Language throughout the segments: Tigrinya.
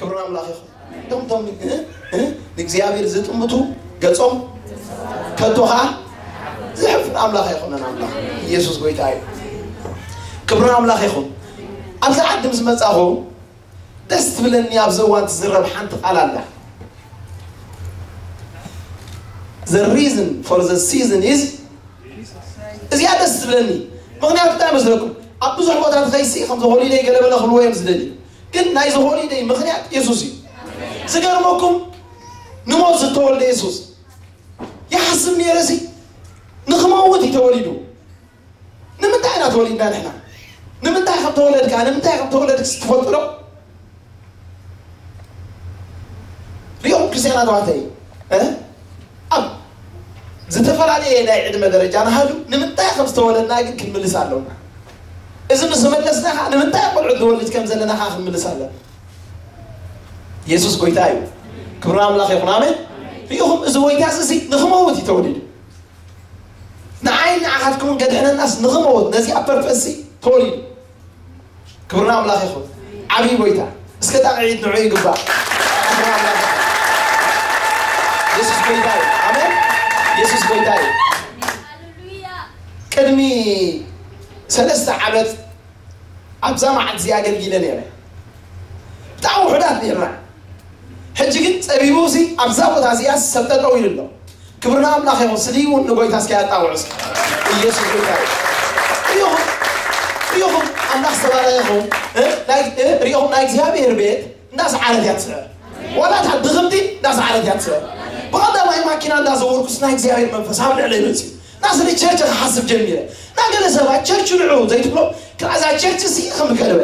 ክብሪ ኣምላኽ ይኹን። እቶም እቶም እ? እ? ንእግዚኣብሔር ዝጥምቱ ገጾም ከቶ ኸዓ ዝሕፍር ኣምላኽ ኣይኮነን። ኣምላኽ ኢየሱስ ጎይታ እዩ። ክብሪ ኣምላኽ ይኹን። ኣብዚ ዓዲ ምስ መጻኹ ደስ ትብለኒ። ኣብዚ እዋን ትዝረብ ሓንቲ ቃል ኣላ። The reason for the season is እዚኣ ደስ ትብለኒ። ምኽንያቱ እንታይ መስለኩም? ኣብ ብዙሕ ቦታ ትኸይሲ ከም ዝኾሊደይ ገለበለ ክብልዎ እዮም ዝደልዩ። ግን ናይ ዝኾሊደይ ምኽንያት የሱስ እዩ። ዝገርመኩም ንሞት ዝተወልደ የሱስ ይሓስብ ነይረ ሲ ንኽመውት እዩ ተወሊዱ። ንምንታይ ኢና ተወሊድና ንሕና? ንምንታይ ከም ተወለድካ ንምንታይ ከም ተወለድክ ትፈልጡ ዶ? ሪኦም ክርስቲያናት ኣሕዋተይ እ? ኣብ ዝተፈላለየ ናይ ዕድመ ደረጃ ንሃሉ ንምንታይ ከም ዝተወለድና ግን ክንምልስ ኣለና። እዚ ምስ መለስና ከዓ ንምንታይ ቆልዑት ንወልድ ከም ዘለና ከዓ ክንምልስ ኣለና። የሱስ ጎይታ እዩ። ክብሪ ኣምላኽ ይኹን። ኣሜን። ሪኢኹም እዚ ጎይታ እዚ ንኽመውት እዩ ተወሊዱ። ንዓይ ንዓኻትኩም ከድሕነናስ ንኽመውት ነዚኣ ፐርፐስ ተወሊዱ። ክብርና ኣምላኽ ይኹን። ዓብዪ ጎይታ እስከ ጣቕዒት ንዑ ይግባእ። ክብርና ኣምላኽ ይኹን። የሱስ ጎይታ እዩ። ኣሜን። የሱስ ጎይታ እዩ። ቅድሚ ሰለስተ ዓመት ኣብዛ መዓት እዚኣ ኣገልጊለ ነይረ። ብጣዕሚ ውሑዳት ነርና። ሕጂ ግን ጸቢቡ ሲ ኣብዛ ቦታ እዚኣ ሰብ ጠጠው ኢሉ ኣሎ። ክብርና ኣምላኽ ይኹን። ስሊ እውን ንጎይታ እስኪ ኣጣውዑ እስኪ። ኢየሱስ ጎይታ እዩ። ሪኢኹም ሪኢኹም ኣምላኽ ዝተባረኸ ይኹን። እ? ናይ እ? ሪኢኹም ናይ እግዚኣብሔር ቤት እንዳሰዓረት እያ ትስዕር። ዋላ እታ ድኽምቲ እንዳሰዓረት እያ ትስዕር። ብቐዳማይ ማኪና እንዳዘወርኩስ ናይ እግዚኣብሔር መንፈስ ኣብ ልዕለይ መፅዩ። እና ስለ ቸርች ክሓስብ ጀሚረ። እና ገለ ሰባት ቸርች ንዑ ዘይትብሎ ክላዛ ቸርች ሲ ከም ከደበ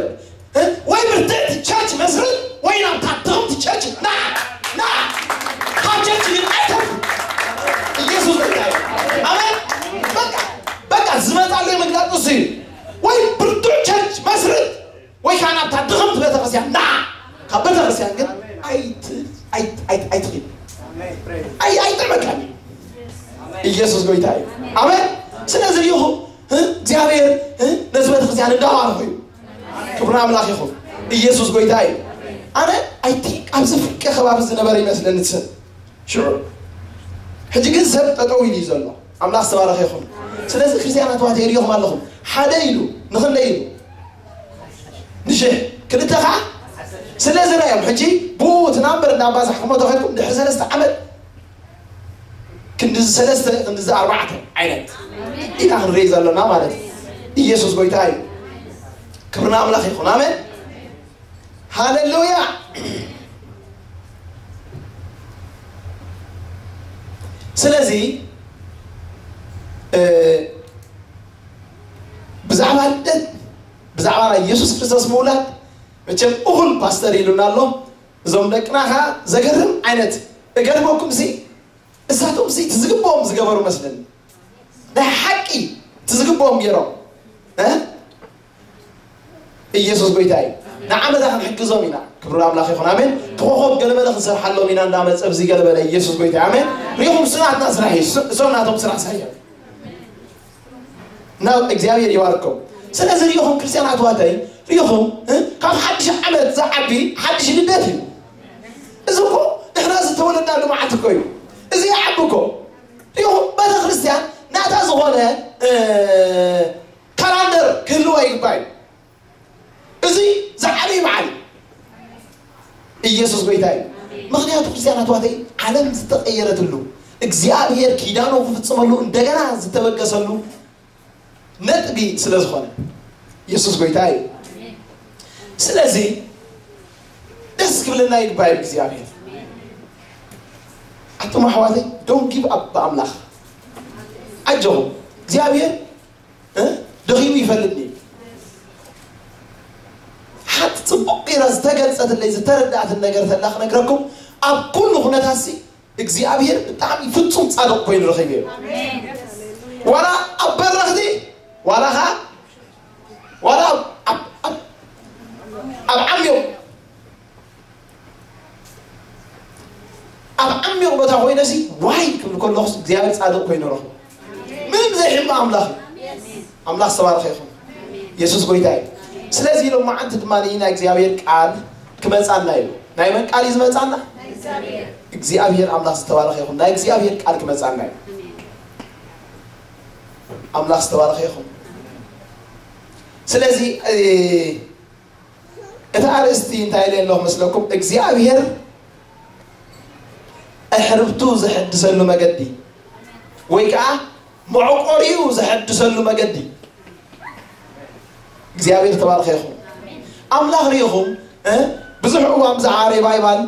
ወይ ብርትዕቲ ቸርች መስርት ወይ ናብ ታተምቲ ቸርች ና ና ካብ ቸርች ግን ኣይተርፉ። ኢየሱስ ጎይታ እዩ። ኣሜን። በቃ በቃ ዝመጣሉ ምግላጥ እሱ እዩ። ወይ ብርቱዕ ቸርች መስርት ወይ ከዓ ናብ ታተምቲ ቤተክርስቲያን ና። ካብ ቤተክርስቲያን ግን ኣይት ኣይት ኣይት ኣይትኺድ። ኣይ ኣይጥዕመካን እዩ። ኢየሱስ ጎይታ እዩ። ኣሜን። ስለዚ ሪኢኹም እ? እግዚኣብሔር እ? ነዚ ቤተክርስቲያን እንዳባረኸ እዩ። ክብሪ ኣምላኽ ይኹን። ኢየሱስ ጎይታ እዩ። ኣነ ኣይ ቲንክ ኣብዚ ፍርቂ ከባቢ ዝነበረ ይመስለኒ እቲ ሰብ ሽዑ። ሕጂ ግን ሰብ ጠጠው ኢሉ እዩ ዘሎ። ኣምላኽ ዝተባረኸ ይኹን። ስለዚ ክርስቲያናት ኣሕዋተይ ሪኢኹም ኣለኹም። ሓደ ኢሉ ንኽንደይ ኢሉ ንሽሕ ክልተ ከዓ ስለዚ ራዮም። ሕጂ ብኡ እቲ ናምበር እንዳባዛሕኩሞ ተኸድኩም ድሕሪ ሰለስተ ዓመት ክንድዚ ሰለስተ ክንድዚ ኣርባዕተ ዓይነት ኢና ክንርኢ ዘለና ማለት እዩ። ኢየሱስ ጎይታ እዩ። ክብርና ኣምላኽ ይኹን። ኣሜን። ሃሌሉያ። ስለዚ እ፣ ብዛዕባ ልደት ብዛዕባ ናይ ኢየሱስ ክርስቶስ ምውላድ መቸም እኹል ፓስተር ኢሉና ኣሎ። እዞም ደቅና ኸዓ ዘገርም ዓይነት እገርመኩም ሲ እሳቶም ሲ ትዝግብኦም ዝገበሩ መስለኒ። ናይ ሓቂ ትዝግብኦም ገይሮም እ? ኢየሱስ ጎይታ እዩ። ንዓመታ ክንሕግዞም ኢና። ክብሪ ኣምላኽ ይኹን። ኣሜን። ተኾኾብ ገለመለ ክንሰርሓሎም ኢና እንዳመፀ ብዚ ገለመለ ኢየሱስ ጎይታ እዩ። ኣሜን። ሪኹም ስናትና ስራሕ እዩ። ስ- እሶም ናቶም ስራሕ ስራሕ እዮም። ናብ እግዚኣብሔር ይባርኮም። ስለዚ ሪኹም ክርስቲያን ኣሕዋተይ ሪኹም እ? ካብ ሓድሽ ዓመት ዝዓቢ ሓድሽ ልደት እዩ። እዚ እኮ ንሕና ዝተወለድናሉ መዓልቲ እኮ እዩ። እዚ ይዓቢ እኮ ሪኹም ቤተ ክርስቲያን ናታ ዝኾነ እ፣ ካላንደር ክህልዋ ይግባእ እዩ። እዚ ዝዓበየ በዓል ኢየሱስ ጎይታ እዩ። ምኽንያቱ ክርስቲያን ኣሕዋተይ ዓለም ዝተቐየረትሉ እግዚኣብሔር ኪዳኑ ክፍጽመሉ እንደገና ዝተበገሰሉ ነጥቢ ስለ ዝኾነ ኢየሱስ ጎይታ እዩ። ስለዚ ደስ ክብለና ይግባእ እዩ እግዚኣብሔር። ኣቶም ኣሕዋተይ don't give up ብኣምላኽ ኣጆኹም እግዚኣብሔር እ? ደኺሙ ይፈልጥ እዩ። ሓንቲ ፅቡቕ ገይራ ዝተገልፀትለይ ዝተረዳእትን ነገር ተላ ክነግረኩም ኣብ ኩሉ ኩነታት ሲ እግዚኣብሔር ብጣዕሚ ፍጹም ጻድቕ ኮይኑ ረኺበዮ። ዋላ ኣብ በረኽቲ ዋላ ኸዓ ዋላ ኣብ ኣብ ኣብ ኣብ ዓሚቕ ኣብ ዓሚቕ ቦታ ኮይነ ሲ ዋይ ክብል ከለኹስ እግዚኣብሔር ጻድቕ ኮይኑ ረኽቦ። ምንም ዘይሕማ ኣምላኽ እዩ። ኣምላኽ ዝተባረኸ ይኹን። የሱስ ጎይታ እዩ። ስለዚ ሎማዓንቲ ድማ ናይ እግዚኣብሔር ቃል ክመጻና እዩ። ናይ መን ቃል እዩ ዝመጻና? እግዚኣብሔር ኣምላኽ ዝተባረኸ ይኹን። ናይ እግዚኣብሔር ቃል ክመጻና እዩ። ኣምላኽ ዝተባረኸ ይኹን። ስለዚ እቲ ኣርእስቲ እንታይ ኢለ ኣለኹ መስለኩም? እግዚኣብሔር ኣሕርብቱ ዘሐድሰሉ መገዲ ወይ ከዓ መዕቆሪኡ ዘሐድሰሉ መገዲ እግዚኣብሔር ተባረኸ ይኹን። ኣምላኽ ርኢኹም ብዙሕ እዋን ብዛዕባ ሪቫይቫል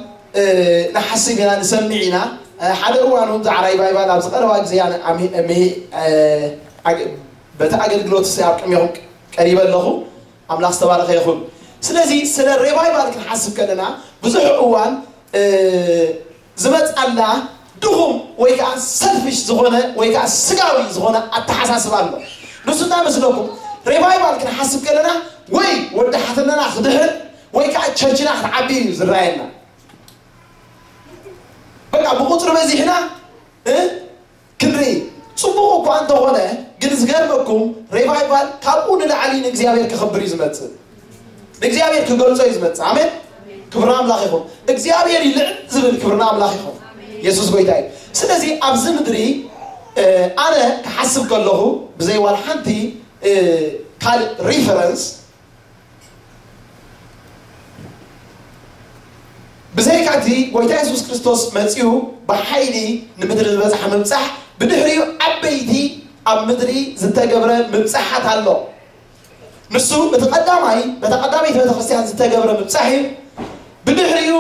ንሓስብ ኢና፣ ንሰምዕ ኢና። ሓደ እዋን እውን ብዛዕባ ሪቫይቫል ኣብዚ ቀረባ ግዜ በቲ ኣገልግሎት ኣብ ቅድሚኹም ቀሪበ ኣለኹ። ኣምላኽ ዝተባረኸ ይኹን። ስለዚ ስለ ሪቫይቫል ክንሓስብ ከለና ብዙሕ እዋን ዝመፅኣና ድኹም ወይ ከዓ ሰልፊሽ ዝኾነ ወይ ከዓ ስጋዊ ዝኾነ ኣተሓሳስባ ኣሎ። ንሱ እንታይ መስለኩም? ሪቫይቫል ክንሓስብ ከለና ወይ ወዲ ሓትነና ክድሕር ወይ ከዓ ቸርችና ክትዓቢ እዩ ዝረኣየና። በቃ ብቁፅሪ በዚሕና ክንርኢ ፅቡቕ እኳ እንተኾነ፣ ግን ዝገርመኩም ሪቫይቫል ካብኡ ንላዕሊ ንእግዚኣብሔር ክኽብር እዩ ዝመፅእ። ንእግዚኣብሔር ክገልጾ እዩ ዝመጽእ። ኣሜን። ክብሪ ኣምላኽ ይኹን። እግዚኣብሔር ይልዕል ዝብል ክብሪ ኣምላኽ ይኹን። ኢየሱስ ጎይታ እዩ። ስለዚ ኣብዚ ምድሪ ኣነ ክሓስብ ከለኹ ብዘይ ዋላ ሓንቲ ካልእ ሪፈረንስ ብዘይካ እቲ ጎይታ የሱስ ክርስቶስ መጺኡ ብሓይሊ ንምድሪ ዝበጽሐ ምብጻሕ፣ ብድሕሪኡ ዓበይቲ ኣብ ምድሪ ዝተገብረ ምብጻሓት ኣሎ። ንሱ እቲ ቀዳማይ በታ ቀዳመይቲ ቤተክርስትያን ዝተገብረ ምብጻሕ እዩ። ብድሕሪኡ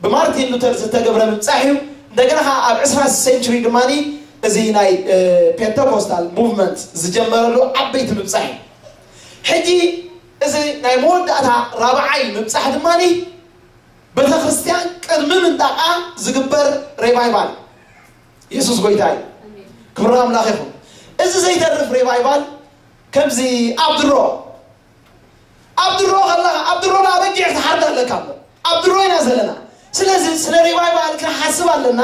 ብማርቲን ሉተር ዝተገብረ ምብጻሕ እዩ። እንደገና ከዓ ኣብ ዕስራ ሴንቹሪ ድማ እዚ ናይ ፔንተኮስታል ሙቭመንት ዝጀመረሉ ዓበይቲ ምብጻሕ እዩ። ሕጂ እዚ ናይ መወዳእታ ራብዓይ ምብጻሕ ድማ ቤተክርስትያን ቅድሚ ምንዳቃ ዝግበር ሬቫይቫል። ኢየሱስ ጎይታ እዩ። ክብሪ ኣምላኽ ይኹን። እዚ ዘይተርፍ ሬቫይቫል ከምዚ ኣብ ድሮ ኣብ ድሮ ከለኻ ኣብ ድሮ ዳ በጊዕ ክትሓርድ ኣለካ ኣሎ ኣብ ድሮ ኢና ዘለና። ስለዚ ስለ ሪቫይቫል ክንሓስብ ኣለና።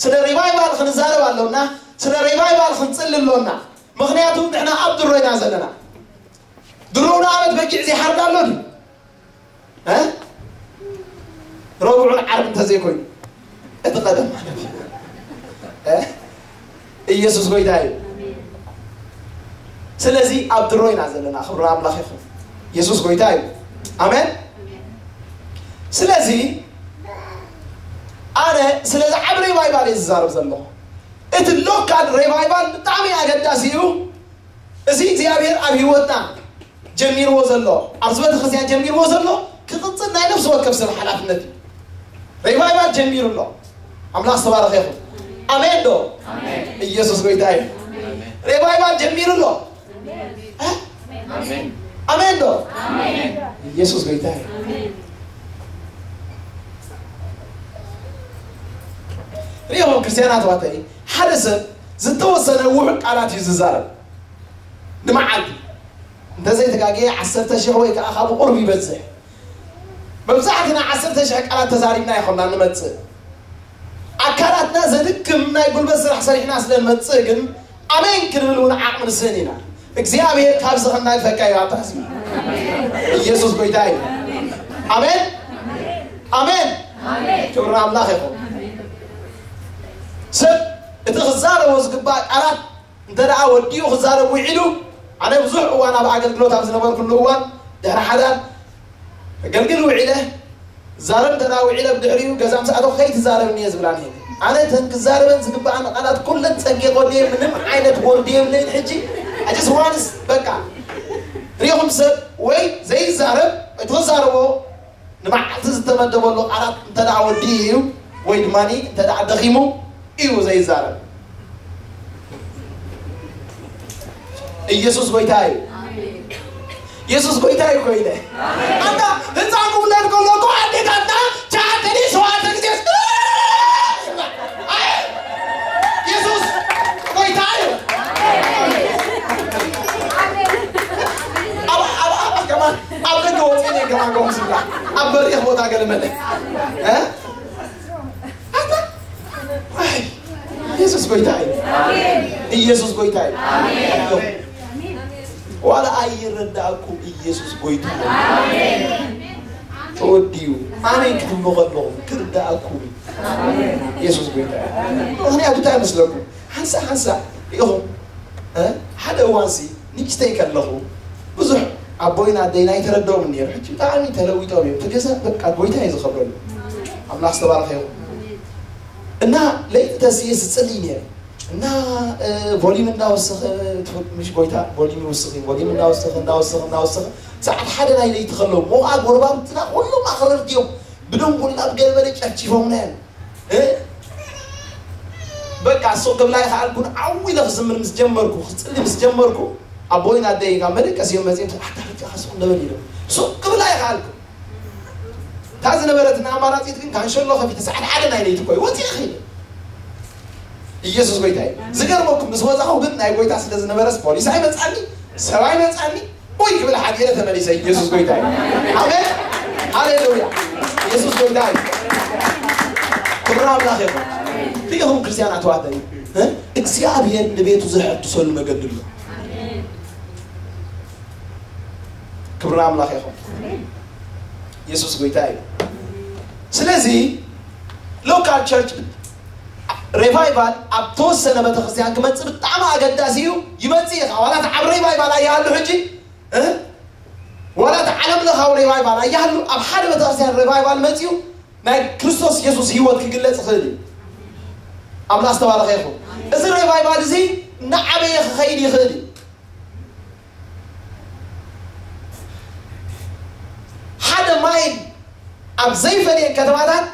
ስለ ሪቫይቫል ክንዛረብ ኣለና። ስለ ሪቫይቫል ክንጽሊ ኣሎና። ምክንያቱ ንሕና ኣብ ድሮ ኢና ዘለና። ድሮ ዳ ኣመት በጊዕ ዘይሓርድ ኣሎ ድዩ? ረቡዕን ዓርብ እንተዘይኮይኑ እቲ ቀደም ማለት እዩ። ኢየሱስ ጎይታ እዩ። ስለዚ ኣብ ድሮ ኢና ዘለና። ክብሪ ኣምላኽ ይኹን። ኢየሱስ ጎይታ እዩ። ኣሜን። ስለዚ ኣነ ስለዚ ዓብ ሬቫይቫል እየ ዝዛረብ ዘለኹ። እቲ ሎካል ሬቫይቫል ብጣዕሚ ኣገዳሲ እዩ። እዚ እግዚኣብሔር ኣብ ህይወትና ጀሚርዎ ዘሎ ኣብዚ ቤተክርስትያን ጀሚርዎ ዘሎ ክቕፅል ናይ ነፍሲ ወከፍ ሰብ ሓላፍነት እዩ። ሬቫይቫል ጀሚሩ ኣሎ። ኣምላኽ ዝተባረኸ ይኹን። ኣሜን ዶ? ኢየሱስ ጎይታ እዩ። ሬቫይቫል ጀሚሩ ኣሎ። ኣሜን ዶ? ኢየሱስ ጎይታ እዩ። ሪኦም ክርስቲያናት ዋተይ ሓደ ሰብ ዝተወሰነ ውሑድ ቃላት እዩ ዝዛረብ። ንመዓልቲ እንተዘይተጋግየ ዓሰርተ ሽሕ ወይ ከዓ ካብኡ ቁሩብ ይበዝሕ። መብዛሕትና ዓሰርተ ሽሕ ቃላት ተዛሪብና ይኾንና ንመፅእ። ኣካላትና ዘድክም ናይ ጉልበት ስራሕ ሰሪሕና ስለ ንመፅእ ግን ኣሜን ክንብል እውን ዓቕሚ ንስእን ኢና። እግዚኣብሔር ካብዚ ከናግፈካ እዩ ኣትሕዚ። ኢየሱስ ጎይታ እዩ። ኣሜን ኣሜን። ክብሪ ኣምላኽ ይኹን። ሰብ እቲ ክዛረቦ ዝግባእ ቃላት እንተ ደኣ ወዲኡ ክዛረብ ውዒሉ፣ ኣነ ብዙሕ እዋን ኣብ ኣገልግሎት ኣብ ዝነበርኩሉ እዋን ድሕሪ ሓዳር ከገልግል ውዒለ ክዛረብ እንተ ደኣ ውዒለ ብድሕሪኡ ገዛ ምስ ኣተኹ ከይትዛረብኒ እየ ዝብላ ነይረ። ኣነ እተን ክዛረበን ዝግብኣኒ ቃላት ኩለን ጸጊቐ ወዲየ ምንም ዓይነት ወርዲ የብለይን። ሕጂ ኣጀስ ዋንስ በቃ ሪኹም ሰብ ወይ ዘይዛረብ እቲ ክዛረቦ ንመዓልቲ ዝተመደበሉ ቃላት እንተ ደኣ ወዲኡ እዩ ወይ ድማ እንተ ደኣ ደኺሙ እዩ ዘይዛረብ። ኢየሱስ ጎይታ እዩ። ኢየሱስ ጎይታ እዩ እኮ ኢለ ኣንታ ህፃን ውለድ ከሎ እኮ ኣዴታትና ቻተኒ ሰዋተ ግዜ ኢየሱስ ጎይታ እዩ። ኣብ ኣብ ኣብ ከማን ኣብ ደገ ወፂኤ እየ ከማን ከምኡ ዝብላ ኣብ በሪኽ ቦታ ገለ መለ እ ኣታ ኣይ ኢየሱስ ጎይታ እዩ። ኢየሱስ ጎይታ እዩ። ዋላ ኣይረዳእኩም ኢየሱስ ጎይታ እዩ። ወዲዩ ኣሜን ክትብሉ ከለኹም ክርዳኣኩም እዩ። የሱስ ጎይታ እዩ። ምኽንያቱ እንታይ ይመስለኩም? ሓንሳእ ሓንሳእ ኢኹም፣ እ? ሓደ እዋንሲ ንእሽተይ ከለኹ ብዙሕ ኣቦይን ኣደይን ኣይተረድኦምን ነይሩ። ሕጂ ብጣዕሚ ተለዊጦም እዮም። እቲ ገዛ በቃ ጎይታ እዩ ዝኸብረሉ። ኣምላኽ ዝተባረኸ ይኹን። እና ለይቲ ተስየ ስጽልይ ነይረ እና እ፣ ቮሊም እንዳወሰኸ ትፈልጥ ምሽ ጎይታ ቮሊም ይውስኽ እዩ። ቮሊም እንዳወሰኸ እንዳወሰኸ እንዳወሰኸ ሰዓት ሓደ ናይ ለይቲ ከለዉ ሞኣ ጎረባብትና ኩሎም ኣኽረርቲ እዮም። ብደንጉላ ብገለመለ ጨፍጪፎምና እዮም። እ? በቃ ሱቕ ክብላ ይኸኣልኩን ዓው ኢለ ክዝምር ምስ ጀመርኩ ክጽሊ ምስ ጀመርኩ ኣቦይን ኣደይ ካብ መደቀስ እዮም መጺኦም ኣታ ሕጂ ኸዓ ሱቕ ንበል ኢሎም ሱቕ ክብላ ይኸኣልኩ። እታ ዝነበረትና ኣማራጺት ግን ካንሸሎ ከፊተ ሰዓት ሓደ ናይ ለይቲ እኮ እዩ ወጺኤ ኸይደ። ኢየሱስ ጎይታ እዩ። ዝገርመኩም ምስ ወጻኹ ግን ናይ ጎይታ ስለ ዝነበረስ ፖሊስ ኣይመጻኒ፣ ሰብ ኣይመጻኒ። ኡይ ክብል ሓዲረ ተመሊሰ። ኢየሱስ ጎይታ እዩ። ኣሜን ሃሌሉያ። ኢየሱስ ጎይታ እዩ። ክብሪ ኣምላኽ ይኹን። ርኢኹም ክርስቲያን ኣሕዋተይ እ? እግዚኣብሔር ንቤቱ ዘሐድሰሉ መገዲ ኣሎ። ክብሪ ኣምላኽ ይኹን። ኢየሱስ ጎይታ እዩ። ስለዚ ሎካል ቸርች ሬቫይቫል ኣብ ተወሰነ ቤተክርስትያን ክመጽእ ብጣዕሚ ኣገዳሲ እዩ። ይመጽእ እዩ። ዋላ እቲ ዓብ ሬቫይቫል ኣይሃሉ ሕጂ እ? ዋላ እቲ ዓለም ለኻዊ ሬቫይቫል ኣይሃሉ ኣብ ሓደ ቤተክርስትያን ሬቫይቫል መጽዩ ናይ ክርስቶስ የሱስ ህይወት ክግለጽ ይኽእል እዩ። ኣምላኽ ዝተባረኸ ይኹን። እዚ ሬቫይቫል እዚ እናዓበየ ክኸይድ ይኽእል እዩ። ሓደ ማይል ኣብ ዘይፈለየ ከተማታት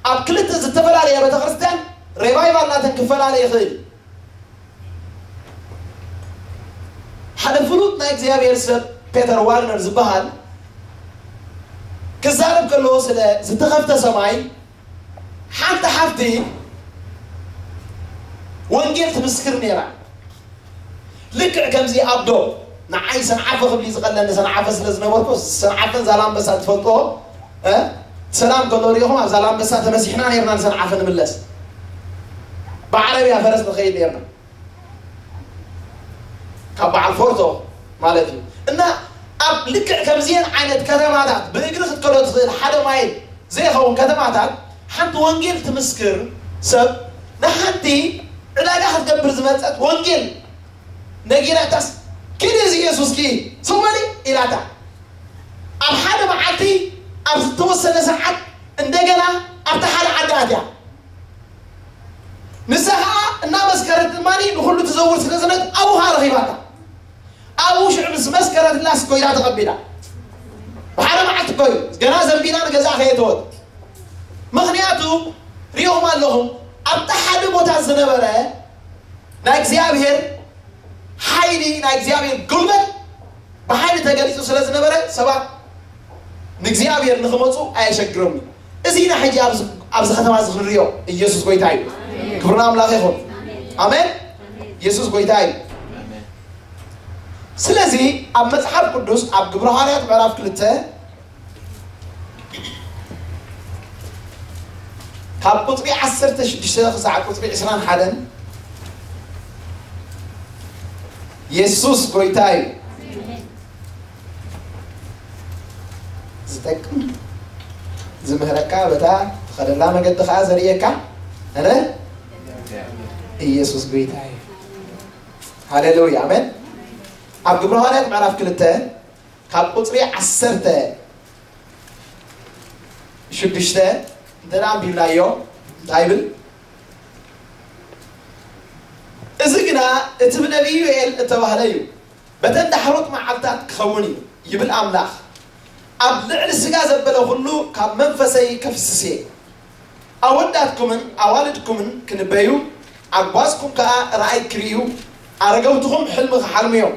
ኣብ ክልተ ዝተፈላለየ ቤተክርስትያን ሬቫይቫል ናተን ክፈላለ ይኽእል እዩ። ሓደ ፍሉጥ ናይ እግዚኣብሔር ሰብ ፔተር ዋግነር ዝበሃል ክዛረብ ከለዎ ስለ ዝተኸፍተ ሰማይ ሓንቲ ሓፍቲ ወንጌል ትምስክር ነይራ። ልክዕ ከምዚ ኣብዶ ንዓይ ሰንዓፈ ክብሊ ዝቐለኒ ሰንዓፈ ስለ ዝነበርኩ ሰንዓፈን ዛላምበሳ ትፈልጦ እ? ሰላም ከሎ ሪኢኹም ኣብ ዛላምበሳ ተመሲሕና ነርና ንሰንዓፈ ንምለስ ብዓረብያ ፈረስ ንኸይድ ነርና ካብ በዓል ፎርቶ ማለት እዩ እና ኣብ ልክዕ ከምዚአን ዓይነት ከተማታት ብእግሪ ክትከዶ ትኽእል ሓደ ማይል ዘይኸውን ከተማታት ሓንቲ ወንጌል ትምስክር ሰብ ንሓንቲ ዕዳጋ ክትገብር ዝመፀት ወንጌል ነጊራታስ ኪዲ እዚ ኢየሱስ ኪ ሰው በሊ ኢላታ ኣብ ሓደ መዓልቲ ኣብ ዝተወሰነ ሰዓት እንደገና ኣብቲ ሓደ ዓዲ ኣትያ ንሳ ከዓ እናመስከረት ድማ ንኩሉ ትዘውር ስለ ዝነት ኣብኡ ከዓ ረኺባታ ኣብኡ ሽዑ ምስ መስከረትላስ ኮይና ተቐቢላ ብሓደ መዓልቲ ኮይኑ ገና ዘንቢና ንገዛ ከየተወት ምኽንያቱ ሪኦም ኣለኹም ኣብቲ ሓደ ቦታ ዝነበረ ናይ እግዚኣብሔር ሓይሊ ናይ እግዚኣብሔር ጉልበት ብሓይሊ ተገሊፁ ስለ ዝነበረ ሰባት ንእግዚኣብሔር ንክመፁ ኣየሸግሮም እዩ እዚ ኢና ሕጂ ኣብዚ ኣብዚ ከተማ እዚ ክንሪኦ ኢየሱስ ጎይታ እዩ ክብርና ኣምላኽ ይኹን ኣሜን ኢየሱስ ጎይታ እዩ ስለዚ ኣብ መፅሓፍ ቅዱስ ኣብ ግብረ ሃዋርያት ምዕራፍ ክልተ ካብ ቁፅሪ ዓሰርተ ሽዱሽተ ክሳዕ ቁፅሪ ዕስራን ሓደን የሱስ ጎይታ እዩ ዝጠቅም ዝምህረካ በታ ትኸደላ መገዲ ከዓ ዘርእየካ ኣነ ኢየሱስ ጎይታ እዩ ሃሌሉያ ኣሜን ኣብ ግብረ ሃዋርያት ምዕራፍ ክልተ ካብ ቁፅሪ ዓሰርተ ሽዱሽተ እንተ ደኣ ኣንቢብናዮ እንታይ ይብል? እዚ ግና እቲ ብነቢዩ ዮኤል እተባህለ እዩ። በተን ዳሕሮት መዓልታት ክኸውን እዩ ይብል ኣምላኽ። ኣብ ልዕሊ ስጋ ዘበለ ኩሉ ካብ መንፈሰይ ከፍስስ እየ። ኣወዳትኩምን ኣዋልድኩምን ክንበዩ፣ ኣጓዝኩም ከኣ ራእይ ክርእዩ፣ ኣረገውትኹም ሕልሚ ክሓልሙ እዮም።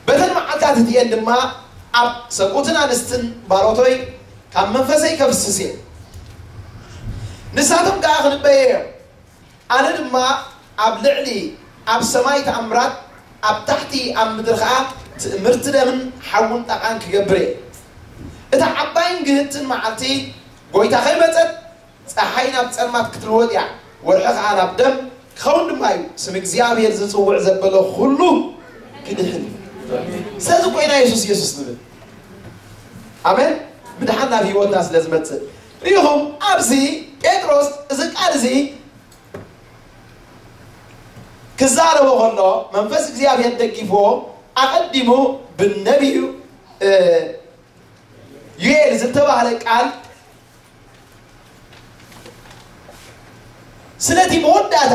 በተን መዓልታት እቲኤን ድማ ኣብ ሰብኡትን ኣንስትን ባሮቶይ ካብ መንፈሰይ ከፍስስ እየ። ንሳቶም ከኣ ክንበየ እዮም። ኣነ ድማ ኣብ ልዕሊ ኣብ ሰማይ ተኣምራት ኣብ ታሕቲ ኣብ ምድሪ ከኣ ትእምርቲ ደምን ሓውን ጣቓን ክገብር እየ። እታ ዓባይን ግህድትን መዓልቲ ጐይታ ከይመጸት ጸሓይ ናብ ጸልማት ክትልወጥ እያ፣ ወርሒ ኸኣ ናብ ደም ክኸውን ድማ እዩ። ስም እግዚኣብሔር ዝጽውዕ ዘበለ ኹሉ ክድሕን እዩ። ስለዚ ኮይና የሱስ የሱስ ንብል። ኣሜን። ምድሓን ናብ ህይወትና ስለ ዝመጽእ ርኢኹም፣ ኣብዚ ጴጥሮስ እዚ ቃል እዚ ክዛረቦ ከሎ መንፈስ እግዚኣብሔር ደጊፍዎ ኣቐዲሙ ብነቢዩ ዩኤል ዝተባህለ ቃል ስለቲ መወዳእታ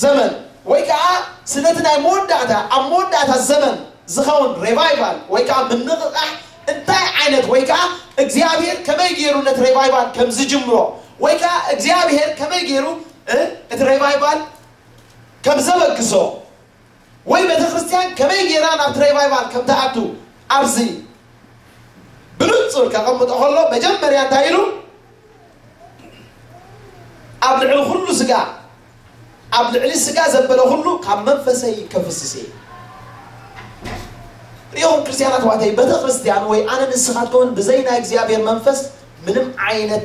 ዘመን ወይ ከዓ ስለቲ ናይ መወዳእታ ኣብ መወዳእታ ዘመን ዝኸውን ሬቫይቫል ወይ ከዓ ምንቕቓሕ እንታይ ዓይነት ወይ ከዓ እግዚኣብሔር ከመይ ገይሩ ነቲ ሬቫይቫል ከም ዝጅምሮ ወይ ከዓ እግዚኣብሔር ከመይ ገይሩ እቲ ሬቫይቫል ከም ዘበግሶ ወይ ቤተክርስትያን ከመይ ገይራ ናብቲ ሬቫይቫል ከም ትኣቱ ኣብዚ ብንጹር ከቐምጦ ከሎ መጀመርያ እንታይ ኢሉ? ኣብ ልዕሊ ኩሉ ስጋ ኣብ ልዕሊ ስጋ ዘበለ ኩሉ ካብ መንፈሰይ ከፍስስ እየ። ሪኦም ክርስቲያናት ዋተይ ቤተክርስትያን ወይ ኣነ ንስኻትከውን ብዘይ ናይ እግዚኣብሔር መንፈስ ምንም ዓይነት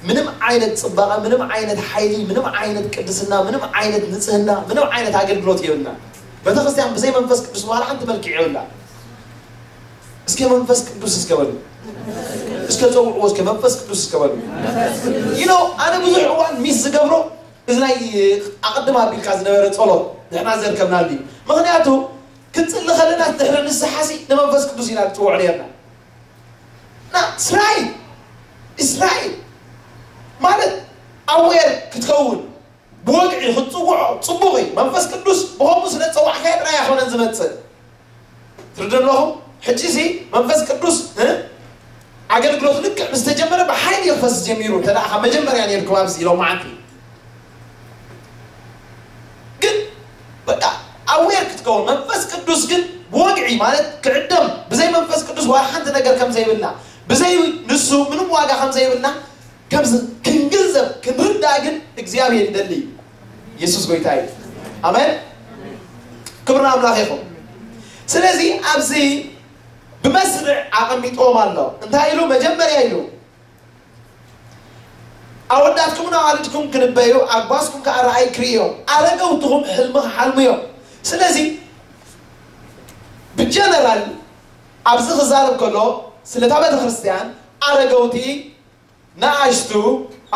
ምንም ዓይነት ጽባቐ፣ ምንም ዓይነት ሓይሊ፣ ምንም ዓይነት ቅድስና፣ ምንም ዓይነት ንጽህና፣ ምንም ዓይነት ኣገልግሎት የብልና። ቤተክርስትያን ብዘይ መንፈስ ቅዱስ ዋላ ሓንቲ መልክዕ የብላ። እስከ መንፈስ ቅዱስ እስከ በሉ። እስከ ጸውዕዎ እስከ መንፈስ ቅዱስ እስከ በሉ። You know ኣነ ብዙሕ እዋን ሚስ ዝገብሮ እዚ ናይ ኣቐድም ኣቢልካ ዝነበረ ጸሎት ንሕና ዘርከብናሉ እዩ። ምኽንያቱ ክንጽሊ ከለና ድሕሪ ንስሓሲ ንመንፈስ ቅዱስ ኢና ንጽውዖ ነርና። ና እስራኤል እስራኤል ማለት ኣዌር ክትከውን ብወግዒ ክትጽውዖ ጽቡቕ እዩ። መንፈስ ቅዱስ ብኸምኡ ስለ ዝጸዋዕካዮ ጥራይ ኣይኮነን ዝመጽእ። ትርዱ ኣለኹም? ሕጂ እዚ መንፈስ ቅዱስ ኣገልግሎት ልክዕ ምስ ተጀመረ ብሓይሊ ክፈስስ ጀሚሩ። እንተ ደኣ ካብ መጀመርያ ነርኩም ኣብዚ ኢሎም መዓንቲ ግን በቃ ኣዌር ክትከውን መንፈስ ቅዱስ ግን ብወግዒ ማለት ክዕደም ብዘይ መንፈስ ቅዱስ ዋላ ሓንቲ ነገር ከም ዘይብልና ብዘይ ንሱ ምንም ዋጋ ከም ዘይብልና ከም ክንግንዘብ ክንርዳእ ግን እግዚኣብሔር ይደሊ። ኢየሱስ ጎይታ እዩ። ኣሜን። ክብርና ኣምላኽ ይኹን። ስለዚ ኣብዚ ብመስርዕ ኣቐሚጥዎም ኣሎ። እንታይ ኢሉ? መጀመርያ ኢሉ ኣወዳትኩምን ኣዋልድኩም ክንበዩ ኣጓዝኩም ከዓ ረኣይ ክርእዮም ኣረገውትኹም ሕልሚ ክሓልሙ እዮም። ስለዚ ብጀነራል ኣብዚ ክዛረብ ከሎ ስለታ ቤተ ክርስቲያን ኣረገውቲ ንኣሽቱ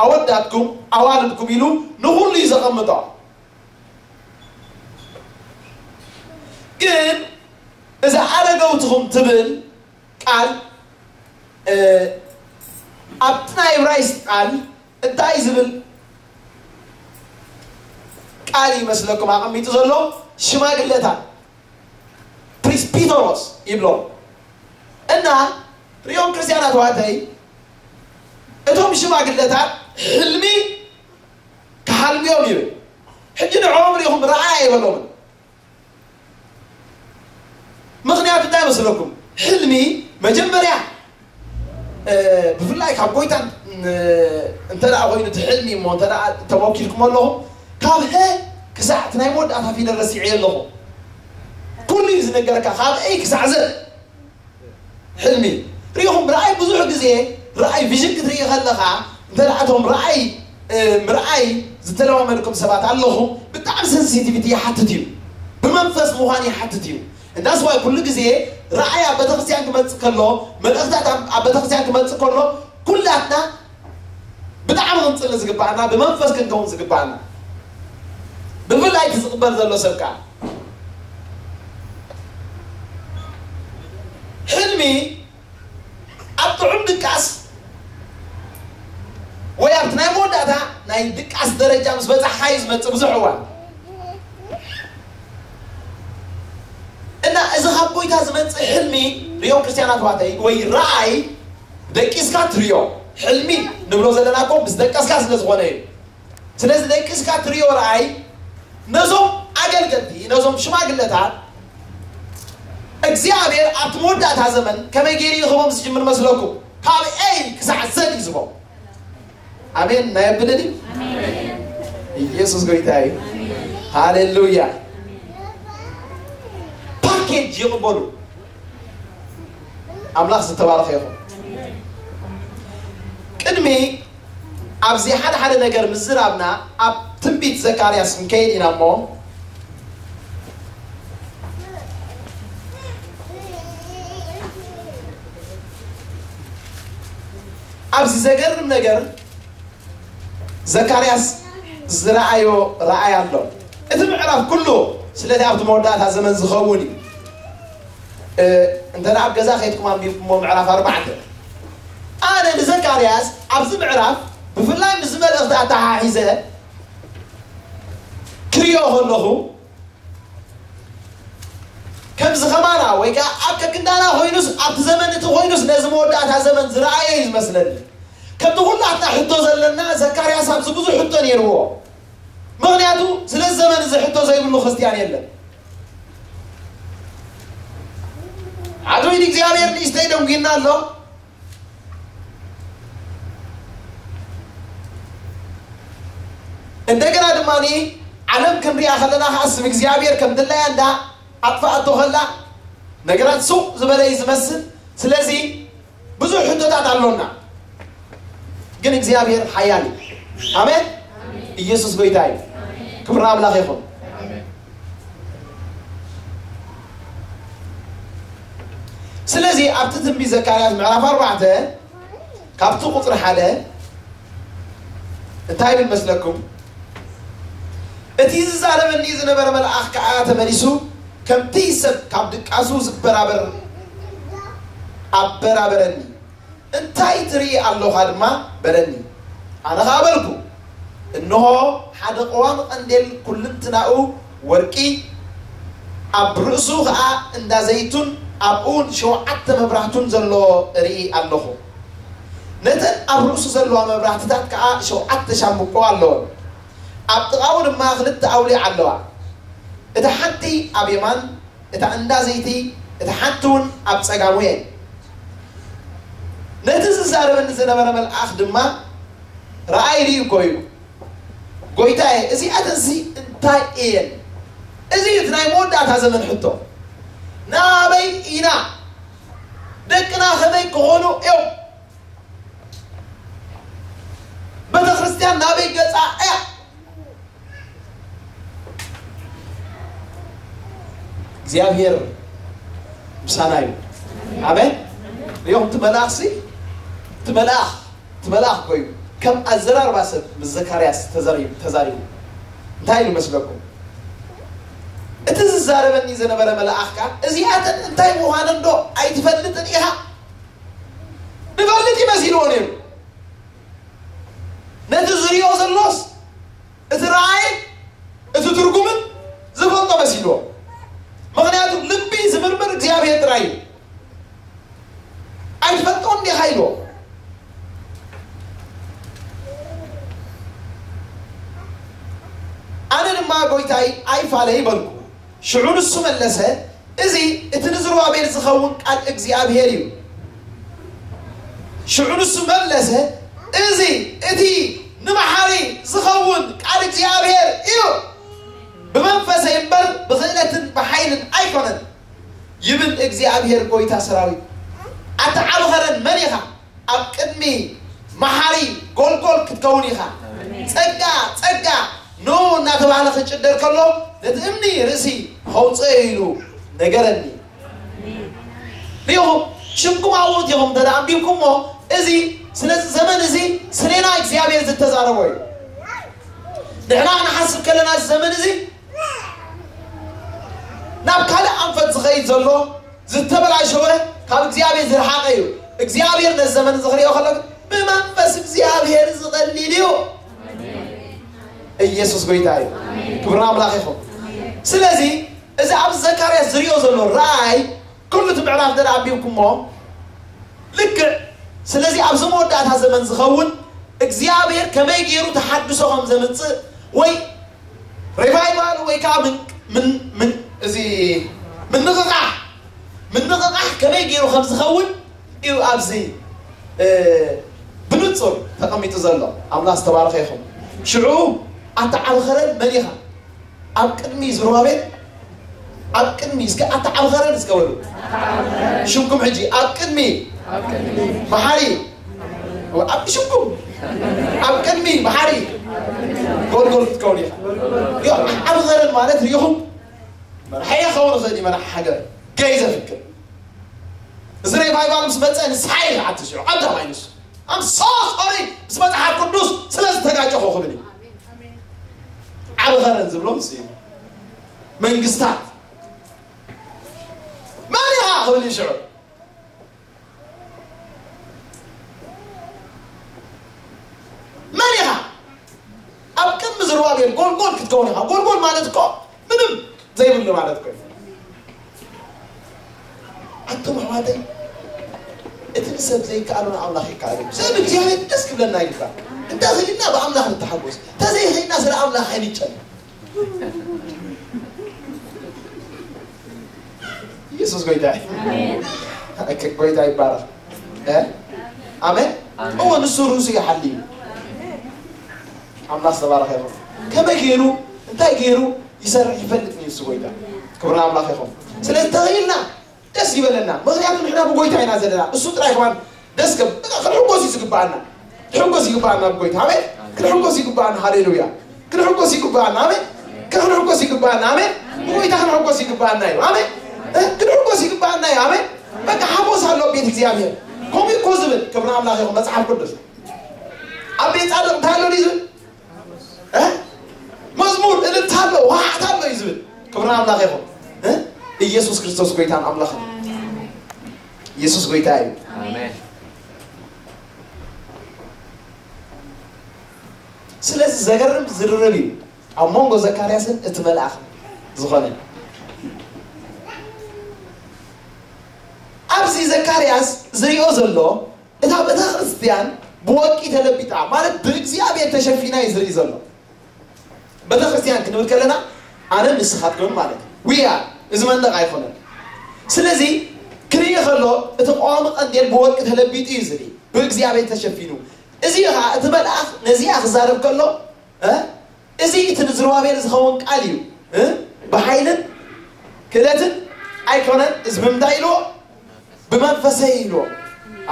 ኣወዳትኩም ኣዋልድኩም ኢሉ ንኹሉ እዩ ዘቐምጦ። ግን እዛ ኣረገውትኹም ትብል ቃል ኣብቲ ናይ እብራይስጥ ቃል እንታይ ዝብል ቃል ይመስለኩም ኣቐሚጡ ዘሎ? ሽማግለታት ፕሪስፒቶሮስ ይብሎ እና ሪኦም ክርስቲያናት ዋተይ እቶም ሽማግለታት ሕልሚ ክሓልምዮም ይብል። ሕጂ ንዕኦም ሪኹም ረኣይ ኣይበሎምን። ምኽንያቱ እንታይ መስለኩም? ሕልሚ መጀመርያ ብፍላይ ካብ ጎይታ እንተ ደኣ ኮይኑ እቲ ሕልሚ እሞ እንተ ደኣ ተወኪልኩም ኣለኹም ካብ ሀ ክሳዕ እቲ ናይ መወዳእታ ፊደል ረሲዐ ኣለኹ። ኩሉ እዩ ዝነገረካ ካብ ኤይ ክሳዕ ዘ ሕልሚ ሪኢኹም። ረኣይ ብዙሕ ግዜ ረኣይ ቪዥን ክትርኢ ከለኻ እንተ ደኣ እቶም ረኣይ ምርኣይ ዝተለማመድኩም ሰባት ኣለኹም ብጣዕሚ ሰንሲቲቪቲ ይሓትት እዩ። ብመንፈስ ምዃን ይሓትት እዩ። እንዳስዋይ ኩሉ ግዜ ረኣይ ኣብ ቤተክርስትያን ክመፅእ ከሎ መልእኽታት ኣብ ቤተክርስትያን ክመፅእ ከሎ ኩላትና ብጣዕሚ ክንፅሊ ዝግባኣና ብመንፈስ ክንከውን ዝግባኣና ብፍላይ እቲ ዝቕበል ዘሎ ሰብ ከዓ ሕልሚ ኣብ ጥዑም ድቃስ ወይ ኣብቲ ናይ መወዳእታ ናይ ድቃስ ደረጃ ምስ በፃሕካ እዩ ዝመፅእ ብዙሕ እዋን እና እዚ ካብ ጎይታ ዝመፅእ ሕልሚ ሪኦም ክርስትያናት ዋተይ ወይ ረኣይ ደቂስካ ትሪኦ ሕልሚ ንብሎ ዘለና ኮ ምስ ደቀስካ ስለ ዝኾነ እዩ። ስለዚ ደቂስካ ትሪኦ ረኣይ ነዞም ኣገልገልቲ ነዞም ሽማግለታት እግዚኣብሔር ኣብቲ መወዳእታ ዘመን ከመይ ገይሩ ይኽቦም ዝጅምር መስለኩም? ካብ ኤይ ክሳዕ ዘድ እዩ ዝቦም። ኣሜን ናይ ኣብለኒ ኢየሱስ ጎይታ እዩ። ሃሌሉያ። ፓኬጅ ይቕበሉ። ኣምላኽ ዝተባረኸ ይኹን። ቅድሚ ኣብዚ ሓደ ሓደ ነገር ምዝራብና ኣብ ትንቢት ዘካርያስ ክንከይድ ኢና እሞ ኣብዚ ዘገርም ነገር ዘካርያስ ዝረኣዮ ረኣይ ኣሎ። እቲ ምዕራፍ ኩሉ ስለዚ ኣብቲ መወዳእታ ዘመን ዝኸውን እዩ። እ፣ እንተ ኣብ ገዛ ከይድኩም ኣንቢብኩሞ ምዕራፍ ኣርባዕተ። ኣነ ንዘካርያስ ኣብዚ ምዕራፍ ብፍላይ ምስ መልእኽቲ ኣተሓሒዘ ክሪኦ ከለኹ ከምዚ ከማና ወይ ከዓ ኣብ ከክንዳና ኮይኑስ ኣብቲ ዘመን እቲ ኮይኑስ ነዚ መወዳእታ ዘመን ዝረኣየ እዩ ዝመስለኒ። ከምቲ ኩላትና ሕቶ ዘለና ዘካርያስ ኣብዚ ብዙሕ ሕቶ ነይርዎ። ምኽንያቱ ስለዚ ዘመን እዚ ሕቶ ዘይብሉ ክርስትያን የለን። ሓትወይ እግዚኣብሔር ንእሽተይ ደንጉይና ኣሎ። እንደገና ድማ ዓለም ክንሪኣ ከለና ከዓ ስም እግዚኣብሔር ከም ድላያ እንዳ ኣጥፋኣቶ ከላ ነገራት ሱቕ ዝበለ እዩ ዝመስል። ስለዚ ብዙሕ ሕቶታት ኣሎና፣ ግን እግዚኣብሔር ሓያል እዩ። ኣሜን። ኢየሱስ ጎይታ እዩ። ክብሪ ኣምላኽ ይኹን። ስለዚ ኣብቲ ትንቢት ዘካርያስ ምዕራፍ ኣርባዕተ ካብቲ ቁፅሪ ሓደ እንታይ ይብል መስለኩም? እቲ ዝዛረበኒ ዝነበረ መልኣኽ ከዓ ተመሊሱ፣ ከምቲ ሰብ ካብ ድቃሱ ዝበራበር ኣበራበረኒ። "እንታይ ትርኢ ኣለኻ?" ድማ በለኒ። ኣነ ኸዓ በልኩ፣ "እንሆ፣ ሓደ ቀዋሚ ቀንዴል ኩልንትናኡ ወርቂ፣ ኣብ ርእሱ ኸዓ እንዳ ዘይቱን ኣብኡ ሸውዓተ መብራህቱን ዘሎ እርኢ ኣለኹ። ነተን ኣብ ርእሱ ዘለዋ መብራህትታት ከኣ ሸውዓተ ሻምብቆ ኣለወን። ኣብ ጥቓኡ ድማ ክልተ ኣውሊዕ ኣለዋ። እታ ሓንቲ ኣብ የማን፣ እታ እንዳ ዘይቲ፣ እታ ሓንቲ እውን ኣብ ጸጋሙ እየን።" ነቲ ዝዛረበኒ ዝነበረ መልኣኽ ድማ፣ "ረኣይ ርእዩ እኮ እዩ፣ ጎይታየ፣ እዚኣተንሲ እንታይ እየን?" እዚ እዩ እቲ ናይ መወዳእታ ዘመን ሕቶ። ናበይ ኢና? ደቅና ከመይ ክኾኑ እዮም? ቤተ ክርስቲያን ናበይ ገጻ እያ? እግዚኣብሔር ምሳና እዩ። ኣሜን። ሪኦም እቲ መልኣኽ ሲ፣ እቲ መልኣኽ፣ እቲ መልኣኽ ኮይኑ ከም ኣዘራርባ ሰብ ምስ ዘካርያስ ተዘሪቡ፣ ተዛሪቡ። እንታይ ኢሉ መስለኩም? እቲ ዝዛረበኒ ዝነበረ መልኣኽ ከኣ፣ "እዚኣተን እንታይ ምዃነን ዶ ኣይትፈልጥን ኢኻ?" ንፈልጥ ይመሲልዎ ነይሩ። ነቲ ዝሪኦ ዘሎስ እቲ ረኣይን እቲ ትርጉምን ዝፈልጦ መሲልዎ። ምኽንያቱ ልቢ ዝምርምር እግዚኣብሔር ጥራይ እዩ። "ኣይትፈልጦን ዲኻ?" ኢልዎ። ኣነ ድማ፣ "ጎይታይ፣ ኣይፋለይ" በልኩ። ሽዑ ንሱ መለሰ፣ "እዚ እቲ ንዝሩባቤል ዝኸውን ቃል እግዚኣብሔር እዩ።" ሽዑ ንሱ መለሰ፣ "እዚ እቲ ንመሓሪ ዝኸውን ቃል እግዚኣብሔር እዩ፣ ብመንፈሰይ እምበር ብኽእለትን ብሓይልን ኣይኮነን፣ ይብል እግዚኣብሔር ጐይታ ሰራዊት። ኣታ ዓቢ ኸረን መን ኢኻ? ኣብ ቅድሚ መሓሪ ጎልጎል ክትከውን ኢኻ። ጸጋ፣ ጸጋ፣ ኑ እናተባህለ ክጭደር ከሎ፣ ነቲ እምኒ ርእሲ ከውጽኦ ኢሉ ነገረኒ።" ሪኢኹም፣ ሽምኩም ኣብኡ እቲኹም እንተ ደኣ ኣንቢብኩሞ፣ እዚ ስለዚ ዘመን እዚ ስሌና እግዚኣብሔር ዝተዛረቦ እዩ። ንሕና ንሓስብ ከለና፣ እዚ ዘመን እዚ ናብ ካልእ ኣንፈት ዝኸይድ ዘሎ፣ ዝተበላሸወ፣ ካብ እግዚኣብሔር ዝረሓቐ እዩ። እግዚኣብሔር ነዚ ዘመን እዚ ክሪኦ ከሎ ግን፣ ብመንፈስ እግዚኣብሔር ዝቐልል እዩ። ኢየሱስ ጎይታ እዩ። ክብሪ ኣምላኽ ይኹን። ስለዚ፣ እዚ ኣብ ዘካርያስ ዝሪኦ ዘሎ ራእይ፣ ኩሉ እቲ ምዕራፍ እንተ ደኣ ኣንቢብኩሞ፣ ልክዕ ስለዚ ኣብዚ መወዳእታ ዘመን ዝኸውን እግዚኣብሔር ከመይ ገይሩ ተሓድሶ ከም ዘምጽእ ወይ ሪቫይቫል ወይ ከዓ ምን-፣ ምን-፣ ምን-፣ እዚ ምንቕቓሕ፣ ምንቕቓሕ ከመይ ገይሩ ከም ዝኸውን እዩ ኣብዚ፣ እ፣ ብንጹር ተቐሚጡ ዘሎ። ኣምላኽ ዝተባረኸ ይኹን። ሽዑ ኣታ ዓቢ ኸረን መን ኢኻ? ኣብ ቅድሚ ዝሩባቤል፣ ኣብ ቅድሚ፣ እስከ ኣታ ዓቢ ኸረን እስከ በሉ። ሽምኩም ሕጂ፣ ኣብ ቅድሚ መሓሪ፣ ኣብ ሽምኩም፣ ኣብ ቅድሚ መሓሪ ጎልጎል ክትከውን ኢኻ። ዮ፣ ዓቢ ኸረን ማለት ሪኢኹም፣ መራሒ ይኸውን ይኽእል እዩ፣ መራሒ ሃገር፣ ገይ ዘፍክር። እዚ ሪቫይቫል ምስ መጸ ንስሓ ኢኻ ዓቲ ሽዑ፣ ቀዳማይ ንሱ። I'm so sorry ምስ መጽሓፍ ቅዱስ ስለ ዝተጋጨኹ ክብል እዩ። ዓቢ ኸረን ዝብሎ ምስ እዩ። መንግስታት መን ኢኻ ክብል እዩ ሽዑ። መን ኢኻ ኣብ ቅድሚ ዝሩባቤል ጎልጎል ክትከውን ኢኻ። ጎልጎል ማለት እኮ ምንም ዘይብሉ ማለት እኮ እዩ። ኣቱም ኣሕዋተይ፣ እቲ ንሰብ ዘይከኣሎ ንኣምላኽ ይከኣል እዩ። ሰብ እግዚኣብሔር ደስ ክብለና ይግባእ። እንተ ኽኢልና ብኣምላኽ ንተሓጎስ፣ እንተ ዘይኽኢልና ስለ ኣምላኽ ኣይንጨነቕ። ኢየሱስ ጎይታ እዩ። ጎይታ ይባረኽ። ኣሜን። እዎ ንሱ ርእሱ ይሓሊ እዩ። ኣምላኽ ዝተባረኸ ይኹን። ከመይ ገይሩ እንታይ ገይሩ ይሰርሕ ይፈልጥ እዩ እሱ ጎይታ። ክብሪ ኣምላኽ ይኹን። ስለዚ ተኽኢልና ደስ ይበለና። ምኽንያቱ ንሕና ብጎይታ ኢና ዘለና። እሱ ጥራይ ከማን ደስ ከም ክንሕጎስ እዩ ዝግባኣና። ክንሕጎስ ይግባኣና ብጎይታ። ኣሜን። ክንሕጎስ ይግባኣና። ሃሌሉያ። ክንሕጎስ ይግባኣና። ኣሜን። ክንሕጎስ ይግባኣና። ኣሜን። ብጎይታ ክንሕጎስ ይግባኣና እዩ። ኣሜን። እ? ክንሕጎስ ይግባኣና እዩ። ኣሜን። በቃ ሓጎስ ኣሎ ቤት እግዚኣብሔር። ከምኡ እኮ ዝብል ክብሪ ኣምላኽ ይኹን መጽሓፍ ቅዱስ። ኣብ ቤት ጻድቕ እንታይ ኣሎ ድዩ ዝብል? እ? መዝሙር እልልታ ኣሎ፣ ዋዕታ ኣሎ እዩ ዝብል። ክብሪ ኣምላኽ ይኹን። እ? ኢየሱስ ክርስቶስ ጎይታን ኣምላኽን። ኢየሱስ ጎይታ እዩ። ኣሜን። ስለዚ ዘገርም ዝርርብ እዩ ኣብ መንጎ ዘካርያስን እቲ መልኣኽ ዝኾነ። ኣብዚ ዘካርያስ ዝሪኦ ዘሎ እታ ቤተ ክርስቲያን ብወርቂ ተለቢጣ ማለት ብእግዚኣብሔር ተሸፊና እዩ ዝርኢ ዘሎ። ቤተ ክርስቲያን ክንብል ከለና ኣነ ንስኻትኩም ማለት እዩ። We are፣ እዚ መንደቕ ኣይኮነን። ስለዚ ክርኢ ከሎ እቲ ቀዋሚ ቀንዴል ብወርቂ ተለቢጡ እዩ ዝርኢ፣ ብእግዚኣብሔር ተሸፊኑ። እዚ ኸዓ እቲ መልኣኽ ነዚኣ ክዛረብ ከሎ እ? እዚ እቲ ንዝሩባቤል ዝኸውን ቃል እዩ። እ? ብሓይልን ክእለትን ኣይኮነን። እዚ ብምንታይ ኢልዎ? ብመንፈሰይ ኢልዎ።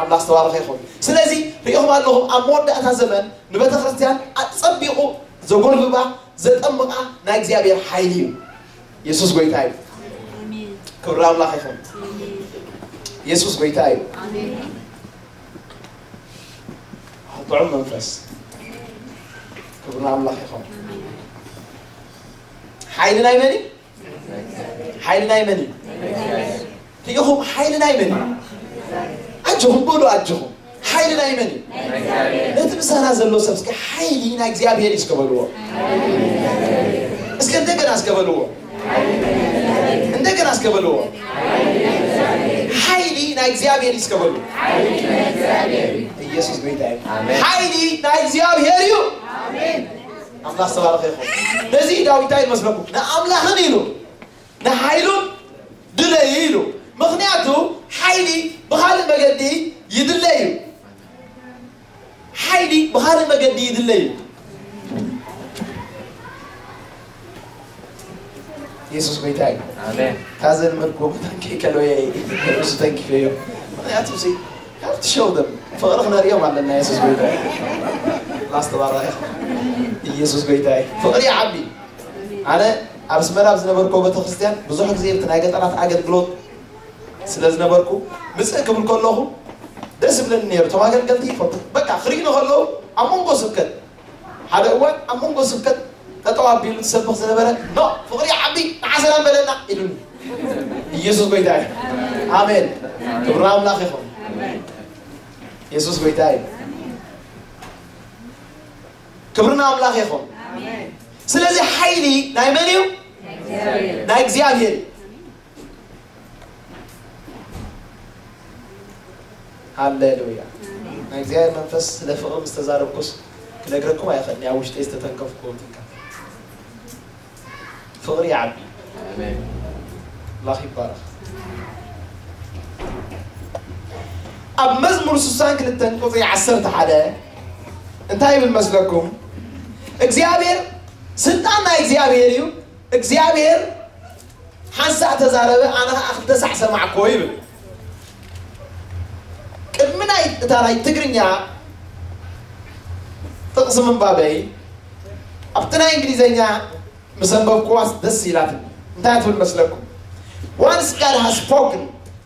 ኣምላኽ ዝተባረኸ ይኹን። ስለዚ ሪኢኹም ኣለኹም ኣብ መወዳእታ ዘመን ንቤተ ክርስቲያን ኣጸቢቑ ዘጎልብባ ዘጠምቓ ናይ እግዚኣብሔር ሓይሊ እዩ። የሱስ ጎይታ እዩ። ክብሪ ኣምላኽ ይኹን። የሱስ ጎይታ እዩ። ጥዑም መንፈስ። ክብሪ ኣምላኽ ይኹን። ሓይሊ ናይ መን እዩ? ሓይሊ ናይ መን እዩ? ርኢኹም ሓይሊ ናይ መን እዩ? ኣጆኹም በሉ ኣጆኹም። ሓይሊ ናይ መን እዩ? ነቲ ምሳና ዘሎ ሰብ እስከ ሓይሊ ናይ እግዚኣብሔር እዩ እስከ በልዎ። እስከ እንደገና እስከ በልዎ። እንደገና እስከ በልዎ። ሓይሊ ናይ እግዚኣብሔር እዩ እስከ በሉ። ኢየሱስ ጎይታ እዩ። ሓይሊ ናይ እግዚኣብሔር እዩ። ኣምላኽ ዝተባረኸ ይኹን። ነዚ ዳዊት እንታይ መስለኩም? ንኣምላኽን ኢሉ ንሓይሉን ድለዩ ኢሉ። ምኽንያቱ ሓይሊ ብኻልእ መገዲ ይድለ እዩ። ሓይሊ ብኻልእ መገዲ ይድለ እዩ። የሱስ ጎይታ እዩ። ኣሜን። ካዘን መድጎ ታንኪ ከለወየ እሱ ተንኪፈዮ። ምኽንያቱ ሲ have to show them ፍቕሪ ክነርእዮም ኣለና። የሱስ ጎይታ እዩ። ላስተባራ ኢየሱስ ጎይታ እዩ። ፍቕሪ ዓቢ ኣነ ኣብ ኣስመራ ኣብ ዝነበርኩ ቤተክርስትያን ብዙሕ ግዜ እቲ ናይ ገጠራት ኣገልግሎት ስለ ዝነበርኩ ምፅእ ክብል ከለኹ ደስ ይብለኒ ነይሩ። እቶም ኣገልገልቲ ይፈቱ በቃ ክርእዩ ከለዉ ኣብ መንጎ ስብከት ሓደ እዋን ኣብ መንጎ ስብከት ጠጠው ኣቢሉ ዝሰብኽ ዝነበረ ኖ ፍቕሪ ዓቢ ንዓ ሰላም በለና ኢሉኒ። ኢየሱስ ጎይታ እዩ። ኣሜን። ክብሪ ኣምላኽ ይኹን። ኢየሱስ ጎይታ እዩ። ክብሪ ንኣምላኽ ይኹን። ስለዚ ሓይሊ ናይ መን እዩ? ናይ እግዚኣብሔር እዩ። ሃሌሉያ። ናይ እግዚኣብሔር መንፈስ ስለ ፍቕሪ ምስ ተዛረብኩስ ክነግረኩም ኣይኽእልን እየ። ኣብ ውሽጠይ ዝተተንከፍኩዎ ትንከፍ ፍቕሪ ይዓቢ። ኣምላኽ ይባረኽ። ኣብ መዝሙር ስሳን ክልተን ቁፅሪ ዓሰርተ ሓደ እንታይ ይብል መስለኩም? እግዚኣብሔር ስልጣን ናይ እግዚኣብሔር እዩ። እግዚኣብሔር ሓንሳእ ተዛረበ ኣነ ከዓ ክልተ ሳዕ ሰማዕኮ ይብል። ቅድሚ ናይ እታ ናይ ትግርኛ ጥቕሲ ምንባበይ ኣብቲ ናይ እንግሊዘኛ ምስ ኣንበብኩዋስ ደስ ኢላትኒ። እንታይ ትብል መስለኩም? Once God has spoken,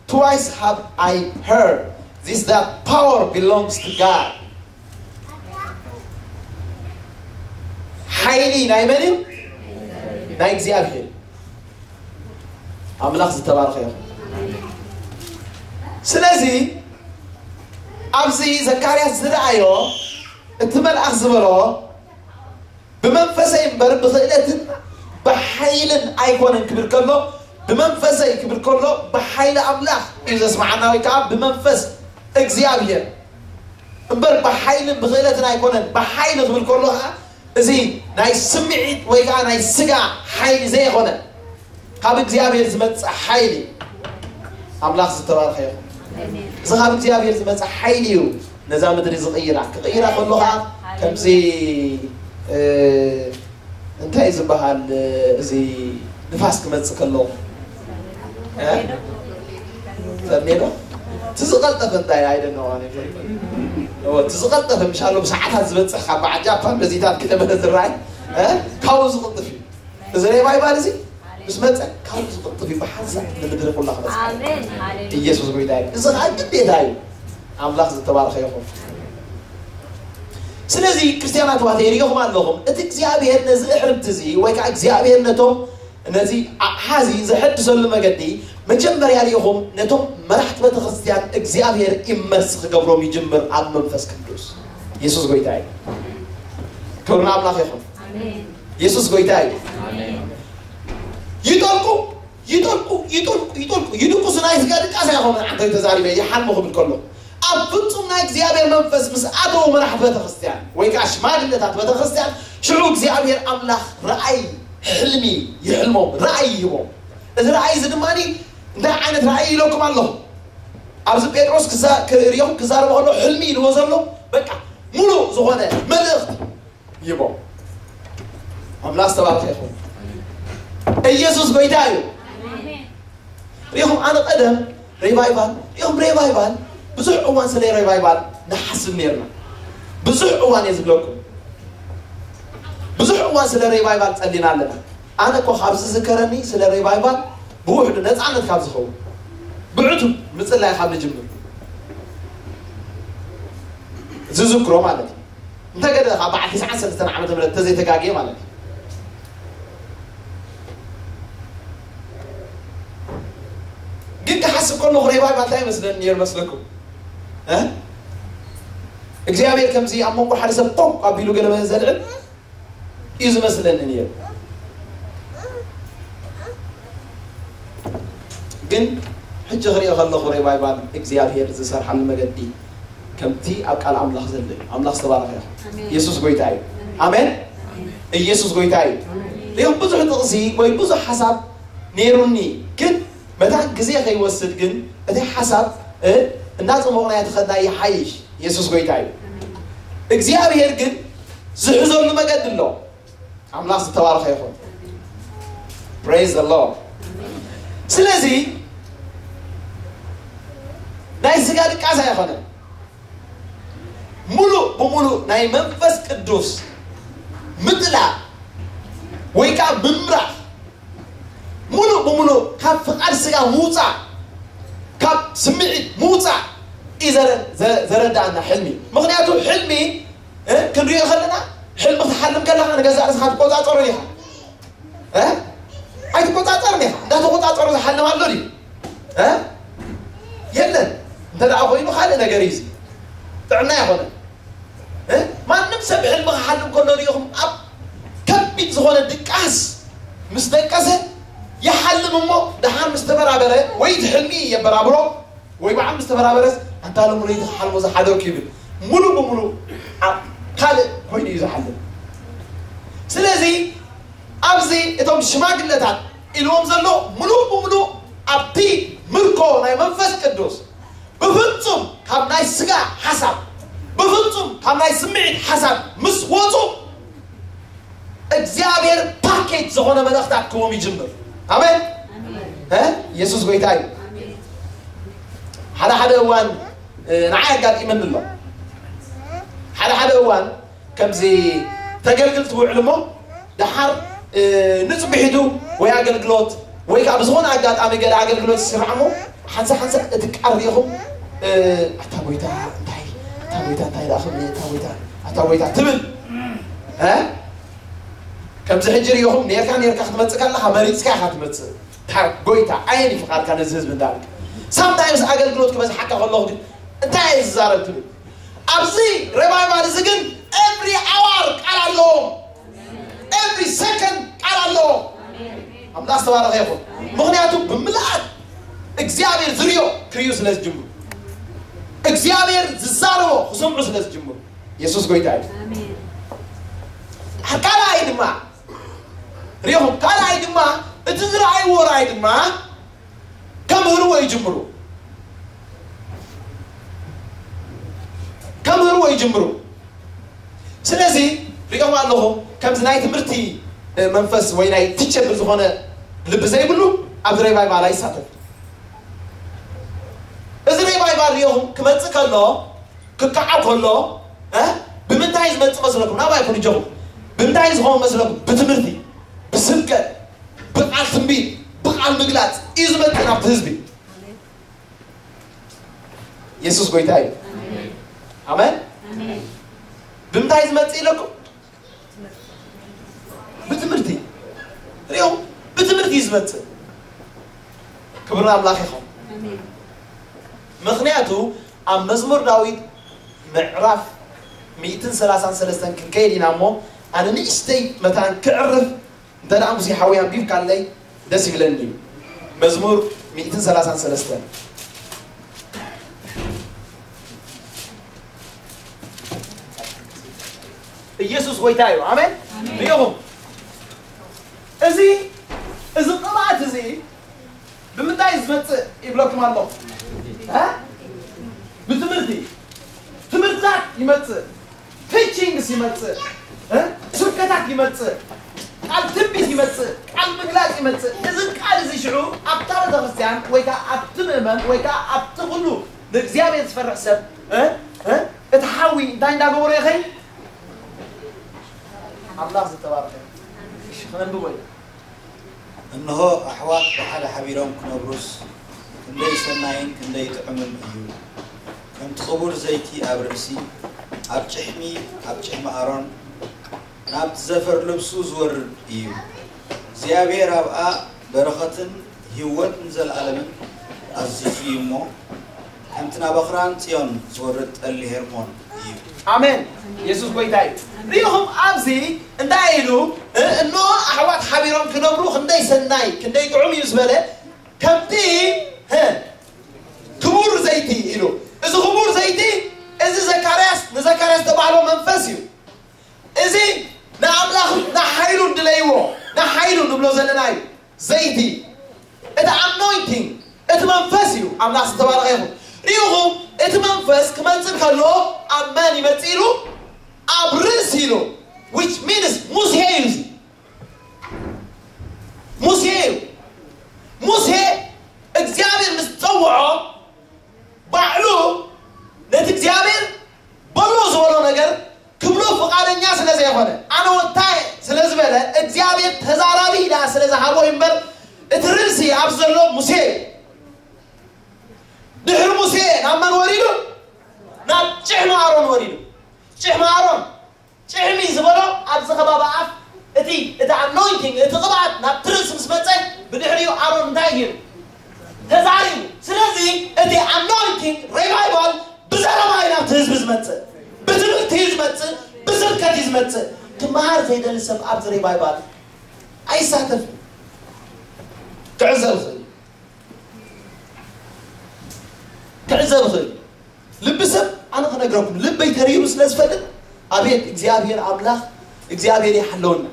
twice have I heard this, that power belongs to God. ሓይሊ ናይ መን እዩ? ናይ እግዚኣብሔር። ኣምላኽ ዝተባረኸ ይኹን። ስለዚ ኣብዚ ዘካርያስ ዝረኣዮ፣ እቲ መልኣኽ ዝበሎ፣ ብመንፈሰይ እምበር ብኽእለትን ብሓይልን ኣይኮነን ክብል ከሎ፣ ብመንፈሰይ ክብል ከሎ ብሓይሊ ኣምላኽ እዩ ዘስማዓና፣ ወይ ከዓ ብመንፈስ እግዚኣብሔር እምበር ብሓይልን ብኽእለትን ኣይኮነን። ብሓይሊ ክብል ከሎ ከዓ እዚ ናይ ስምዒት ወይ ከዓ ናይ ስጋ ሓይሊ ዘይኮነ፣ ካብ እግዚኣብሔር ዝመጽእ ሓይሊ። ኣምላኽ ዝተባረኸ ይኹን። እዚ ካብ እግዚኣብሔር ዝመጽእ ሓይሊ እዩ ነዛ ምድሪ ዝቕይራ። ክቕይራ ከሎ ከዓ ከምዚ፣ እ፣ እንታይ ዝበሃል፣ እዚ ንፋስ ክመጽእ ከሎ፣ እ? ተርኔዶ? እቲ ዝቐልጠፈ እንታይ? ኣይደነዋን። እቲ ዝቐልጠፈ ምሻሎ ብሰዓታት ዝበጽሕ ካብ በዓል ጃፓን በዚታት ክለመደ ዝረኣይ፣ እ? ካብኡ ዝቕልጥፍ እዩ። እዚ ሬቫይቫል እዚ ምስ መጸ ካብኡ ዝቕልጥፍ እዩ። ብሓንሳእ ንምድሪ ኩላ ክበጽሕ። ኣሜን። ሃሌሉያ። ኢየሱስ ጎይታ እዩ። እዚ ከዓ ግዴታ እዩ። ኣምላኽ ዝተባረኸ ይኹን። ስለዚ ክርስትያናት ዋተይ ሪኢኹም ኣለኹም። እቲ እግዚኣብሔር ነዚ እሕርብቲ እዚ ወይ ከዓ እግዚኣብሔር ነቶም ነዚ ኣሓዚ ዘሐድሰሉ መገዲ መጀመርያ ሪኢኹም ነቶም መራሕቲ ቤተክርስትያን እግዚኣብሔር ኢመርስ ክገብሮም ይጅምር ኣብ መንፈስ ቅዱስ። ኢየሱስ ጎይታ እዩ። ክብሪ ንኣምላኽ ይኹን። ኣሜን። ኢየሱስ ጎይታ እዩ። ኣሜን። ይጠልቁ፣ ይጠልቁ፣ ይጠልቁ፣ ይጠልቁ፣ ይድቁሱ። ናይ ስጋ ድቃስ ኣይኮነን። ዓንተይ ተዛሪበ ይሓልሙ ክብል ከሎ ኣብ ፍጹም ናይ እግዚኣብሔር መንፈስ ምስ ኣተዉ መራሕቲ ቤተክርስትያን ወይ ከዓ ሽማግለታት ቤተክርስትያን ሽዑ እግዚኣብሔር ኣምላኽ ረኣይ ሕልሚ ይሕልሞም፣ ረኣይ ይህቦም። እዚ ረኣይ እዚ ድማ እንታይ ዓይነት ረኣይ ኢለኩም ኣለኹ? ኣብዚ ጴጥሮስ ክዛ-፣ ክርእየኹም ክዛረበ ከሎ ሕልሚ ኢልዎ ዘሎ በቃ ሙሉእ ዝኾነ መልእኽቲ ይቦ። ኣምላኽ ዝተባረኸ ይኹን። ኢየሱስ ጎይታ እዩ። ሪኹም ኣነ ቀደም ሬቫይቫል ሪኹም ሬቫይቫል ብዙሕ እዋን ስለ ሬቫይቫል ንሓስብ ነርና። ብዙሕ እዋን እየ ዝብለኩም። ብዙሕ እዋን ስለ ሬቫይቫል ጸሊና ኣለና። ኣነ እኮ ካብ ዝዝከረኒ ስለ ሬቫይቫል ብውሕዱ ነጻነት ካብ ዝኸውን ብዕቱብ ምጽላይ ካብ ንጅምር ዝዝክሮ ማለት እዩ። እንተገደ ካብ በዓል ትስዓን ሰለስተን ዓመተ ምህረት ተዘይተጋግየ ማለት እዩ። ግን ክሓስብ ከለኹ ሬቫይቫል እንታይ ይመስለኒ ነይሩ መስለኩም? እ? እግዚኣብሔር ከምዚ ኣብ መንጎ ሓደ ሰብ ኮፍ ኣቢሉ ገለ ዘልዕል እዩ ዝመስለኒ ነይሩ። ግን ሕጂ ክሪኦ ከለኹ ሬቫይቫል እግዚኣብሔር ዝሰርሓሉ መገዲ ከምቲ ኣብ ቃል ኣምላኽ ዘሎ እዩ። ኣምላኽ ዝተባረኸ ይኹን። ኣሜን። ኢየሱስ ጎይታ እዩ። ኣሜን። ኣሜን። ኢየሱስ ጎይታ እዩ። ሪኦም ብዙሕ ጥቕሲ ወይ ብዙሕ ሓሳብ ነይሩኒ፣ ግን መታን ግዜ ከይወስድ ግን እቲ ሓሳብ፣ እ፣ እናጸሞቕናዮ ተኸድና ይሓይሽ። ኢየሱስ ጎይታ እዩ። እግዚኣብሔር ግን ዝሕዘሉ መገዲ ኣሎ። ኣምላኽ ዝተባረኸ ይኹን። Praise the Lord። ስለዚ ናይ ስጋ ድቃስ ኣይኮነን። ሙሉእ ብሙሉእ ናይ መንፈስ ቅዱስ ምጥላእ ወይ ከዓ ምምራሕ፣ ሙሉእ ብሙሉእ ካብ ፍቓድ ስጋ ምውፃእ፣ ካብ ስምዒት ምውፃእ እዩ ዘረ-፣ ዘ-፣ ዘረዳእና ሕልሚ። ምኽንያቱ ሕልሚ፣ እ፣ ክንሪኦ ከለና፣ ሕልሚ ክትሓልም ከለኻ ንገዛእ ርእስኻ ትቆፃፀሮ ኢኻ። እ? ኣይትቆፃፀርን ኢኻ። እንዳተቆፃፀሩ ዝሓልም ኣሎ ድዩ? እ? የለን። እንተ ደኣ ኮይኑ ካልእ ነገር እዩ እዚ። ጥዕና ኣይኮነን። እ? ማንም ሰብ ሕልሚ ክሓልም ከሎ ሪኢኹም ኣብ ከቢድ ዝኾነ ድቃስ ምስ ደቀሰ ይሓልም እሞ ደሓር ምስ ተበራበረ ወይ እቲ ሕልሚ የበራብሮ ወይ በዓል ምስ ተበራበረስ ኣንታ ሎሚ ለይቲ ክሓልሞ ዝሓደርኩ ይብል። ሙሉእ ብሙሉእ ኣብ ካልእ ኮይኑ እዩ ዝሓልም። ስለዚ ኣብዚ እቶም ሽማግለታት ኢልዎም ዘሎ ሙሉእ ብሙሉእ ኣብቲ ምርኮ ናይ መንፈስ ቅዱስ ብፍጹም ካብ ናይ ስጋ ሓሳብ ብፍጹም ካብ ናይ ስምዒት ሓሳብ ምስ ወጹ እግዚኣብሔር ፓኬጅ ዝኾነ መልእኽታት ክዎም ይጅምር። ኣሜን። እ? ኢየሱስ ጎይታ እዩ። ሓደ ሓደ እዋን፣ እ፣ ንዓይ ኣጋጢመኒ ኣሎ። ሓደ ሓደ እዋን ከምዚ ተገልግል ትውዕል እሞ ደሓር፣ እ፣ ንጽብሒቱ ወይ ኣገልግሎት ወይ ከዓ ብዝኾነ ኣጋጣሚ ገለ ኣገልግሎት ይስራሕ እሞ ሓንሳ ሓንሳ እቲ ቃል ሪኢኹም፣ እ፣ ኣታ ጎይታ እንታይ፣ ኣታ ጎይታ እንታይ ደኣ ክብል፣ ኣታ ጎይታ፣ ኣታ ጎይታ ትብል። እ? ከምዚ ሕጂ ርኢኹም ኔርካ ኔርካ ክትመጽእ ከለኻ መሪጽካ ኢኻ ትመጽእ። እታ ጎይታ ኣየን እዩ ፍቓድካ ነዚ ህዝቢ እንዳልካ። ሳምታይምስ ኣገልግሎት ክበዝሓካ ከለኹ ግን እንታይ እየ ዝዛረብ ትብል። ኣብዚ ሬቫይቫል እዚ ግን ኤቭሪ ኣዋር ቃል ኣለዎም። ኤቭሪ ሰከንድ ቃል ኣለዎም። ኣምላኽ ዝተባረኸ ይኹን። ምኽንያቱ ብምልኣት እግዚኣብሔር ዝርዮ ክርእዩ ስለ ዝጅምሩ፣ እግዚኣብሔር ዝዛረቦ ክሰምዑ ስለ ዝጅምሩ፣ የሱስ ጎይታ እዩ። ካልኣይ ድማ ሪኹም ካልኣይ ድማ እቲ ዝረኣይዎ ራእይ ድማ ከምህርዎ ይጅምሩ። ከምህርዎ ይጅምሩ። ስለዚ ሪኦም ኣለኹ ከምዚ ናይ ትምህርቲ መንፈስ ወይ ናይ ቲቸብል ዝኾነ ልቢ ዘይብሉ ኣብዚ ሬቫይቫል ኣይሳተፍ። እዚ ሬቫይቫል ሪኦም ክመፅእ ከሎ ክከዓ ከሎ እ ብምንታይ ዝመጽእ መስለኩም? ናባይ ኩን እጆኹም። ብምንታይ ዝኸውን መስለኩም? ብትምህርቲ፣ ብስብከት፣ ብቃል ትንቢት፣ ብቃል ምግላጽ እዩ ዝመጽእ ናብቲ ህዝቢ። የሱስ ጎይታ እዩ። ኣሜን። ብምንታይ ዝመጽእ ኢለኩም? ብትምህርቲ። ሪኦም ብትምህርቲ እዩ ዝመጽእ። ክብርን ኣምላኽ ይኹን። ምኽንያቱ ኣብ መዝሙር ዳዊት ምዕራፍ ሚእትን ሰላሳን ሰለስተን ክንከይድ ኢና እሞ ኣነ ንእሽተይ መታን ክዕርፍ እንተ ደኣ ሙሴ ሓዊ ኣንቢብካለይ ደስ ይብለኒ እዩ። መዝሙር ሚእትን ሰላሳን ሰለስተን ኢየሱስ ጎይታ እዩ። ኣሜን። ሪኢኹም እዚ እዚ ቅብኣት እዚ ብምንታይ ዝመጽእ ይብለኩም ኣሎ? እ? ብትምህርቲ ትምህርታት ይመጽእ፣ ቲቺንግስ ይመጽእ፣ እ? ስብከታት ይመጽእ፣ ቃል ትንቢት ይመጽእ፣ ቃል ምግላጽ ይመጽእ። እዚ ቃል እዚ ሽዑ ኣብታ ቤተ ክርስቲያን ወይ ከዓ ኣብቲ ምእመን ወይ ከዓ ኣብቲ ኩሉ ንእግዚኣብሔር ዝፈርሕ ሰብ እ? እ? እቲ ሓዊ እንታይ እንዳገበሮ ይኸይድ? ኣምላኽ ዝተባረኸ። እሺ፣ ክነንብቦ ኢና። እንሆ፣ ኣሕዋት ብሓደ ሓቢሮም ክነብሩስ ክንደይ ሰናይን ክንደይ ጥዑምን እዩ! ከምቲ ክቡር ዘይቲ ኣብ ርእሲ፣ ኣብ ጭሕሚ፣ ኣብ ጭሕሚ ኣሮን፣ ናብቲ ዘፈር ልብሱ ዝወርድ እዩ። እግዚኣብሔር ኣብኣ በረኸትን ህይወት ንዘለኣለምን ኣዚዙ እዩ እሞ፣ ከምቲ ናብ ኣኽራን ጽዮን ዝወርድ ጠሊ ሄርሞን እዩ። ኣሜን። የሱስ ጎይታ እዩ። ሪኢኹም ኣብዚ እንታይ ኢሉ? እ፣ እነሆ ኣሕዋት ሓቢሮም ክነብሩ ክንደይ ሰናይ፣ ክንደይ ጥዑም እዩ ዝበለ። ከምቲ፣ እ፣ ክቡር ዘይቲ ኢሉ። እዚ ክቡር ዘይቲ፣ እዚ ዘካርያስ፣ ንዘካርያስ ዝተባህሎ መንፈስ እዩ። እዚ ንኣምላኽ ንሓይሉ እንድለይዎ፣ ንሓይሉ ንብሎ ዘለና እዩ። ዘይቲ፣ እቲ ኣኖይንቲንግ፣ እቲ መንፈስ እዩ። ኣምላኽ ዝተባረኸ ይኹን። ሪኢኹም፣ እቲ መንፈስ ክመጽእ ከሎ ኣብ መን ይመጽእ ኢሉ? ኣብ ርእሲ ኢሉ። Which means ሙሴ እዩ እዚ። ሙሴ እዩ። ሙሴ እግዚኣብሔር ምስ ጸውዖ ባዕሉ ነቲ እግዚኣብሔር በሎ ዝበሎ ነገር ክብሎ ፍቓደኛ ስለ ዘይኮነ፣ ኣነ ወታይ ስለ ዝበለ እግዚኣብሔር ተዛራቢ ኢላ ስለ ዝሃቦ እዩ እምበር እቲ ርእሲ ኣብ ዘሎ ሙሴ እዩ። ድሕሪ ሙሴ ናብ መን ወሪዱ? ናብ ጭሕሚ ኣሮን ወሪዱ። ጭሕሚ ኣሮን ጭሕሚ ዝበሎ ኣብዚ ከባቢ ኣፍ እቲ እቲ ኣኖይንቲንግ እቲ ቅብኣት ናብ ትርስ ምስ መፀ ብድሕሪኡ ኣሮን እንታይ ገይሩ? ተዛሪቡ። ስለዚ እቲ ኣኖይንቲንግ ሪቫይቫል ብዘረባ እዩ ናብቲ ህዝቢ ዝመፅእ፣ ብትምህርቲ እዩ ዝመፅእ፣ ብስብከት እዩ ዝመፅእ። ክመሃር ዘይደሊ ሰብ ኣብዚ ሪቫይቫል ኣይሳተፍን። ክዕዘብ ይኽእል እዩ። ክዕዘብ ይኽእል እዩ። ልቢ ሰብ ኣነ ክነግረኩም ልበይ ተሪሩ ስለ ዝፈልጥ ኣቤት እግዚኣብሔር ኣምላኽ እግዚኣብሔር ይሓለወና።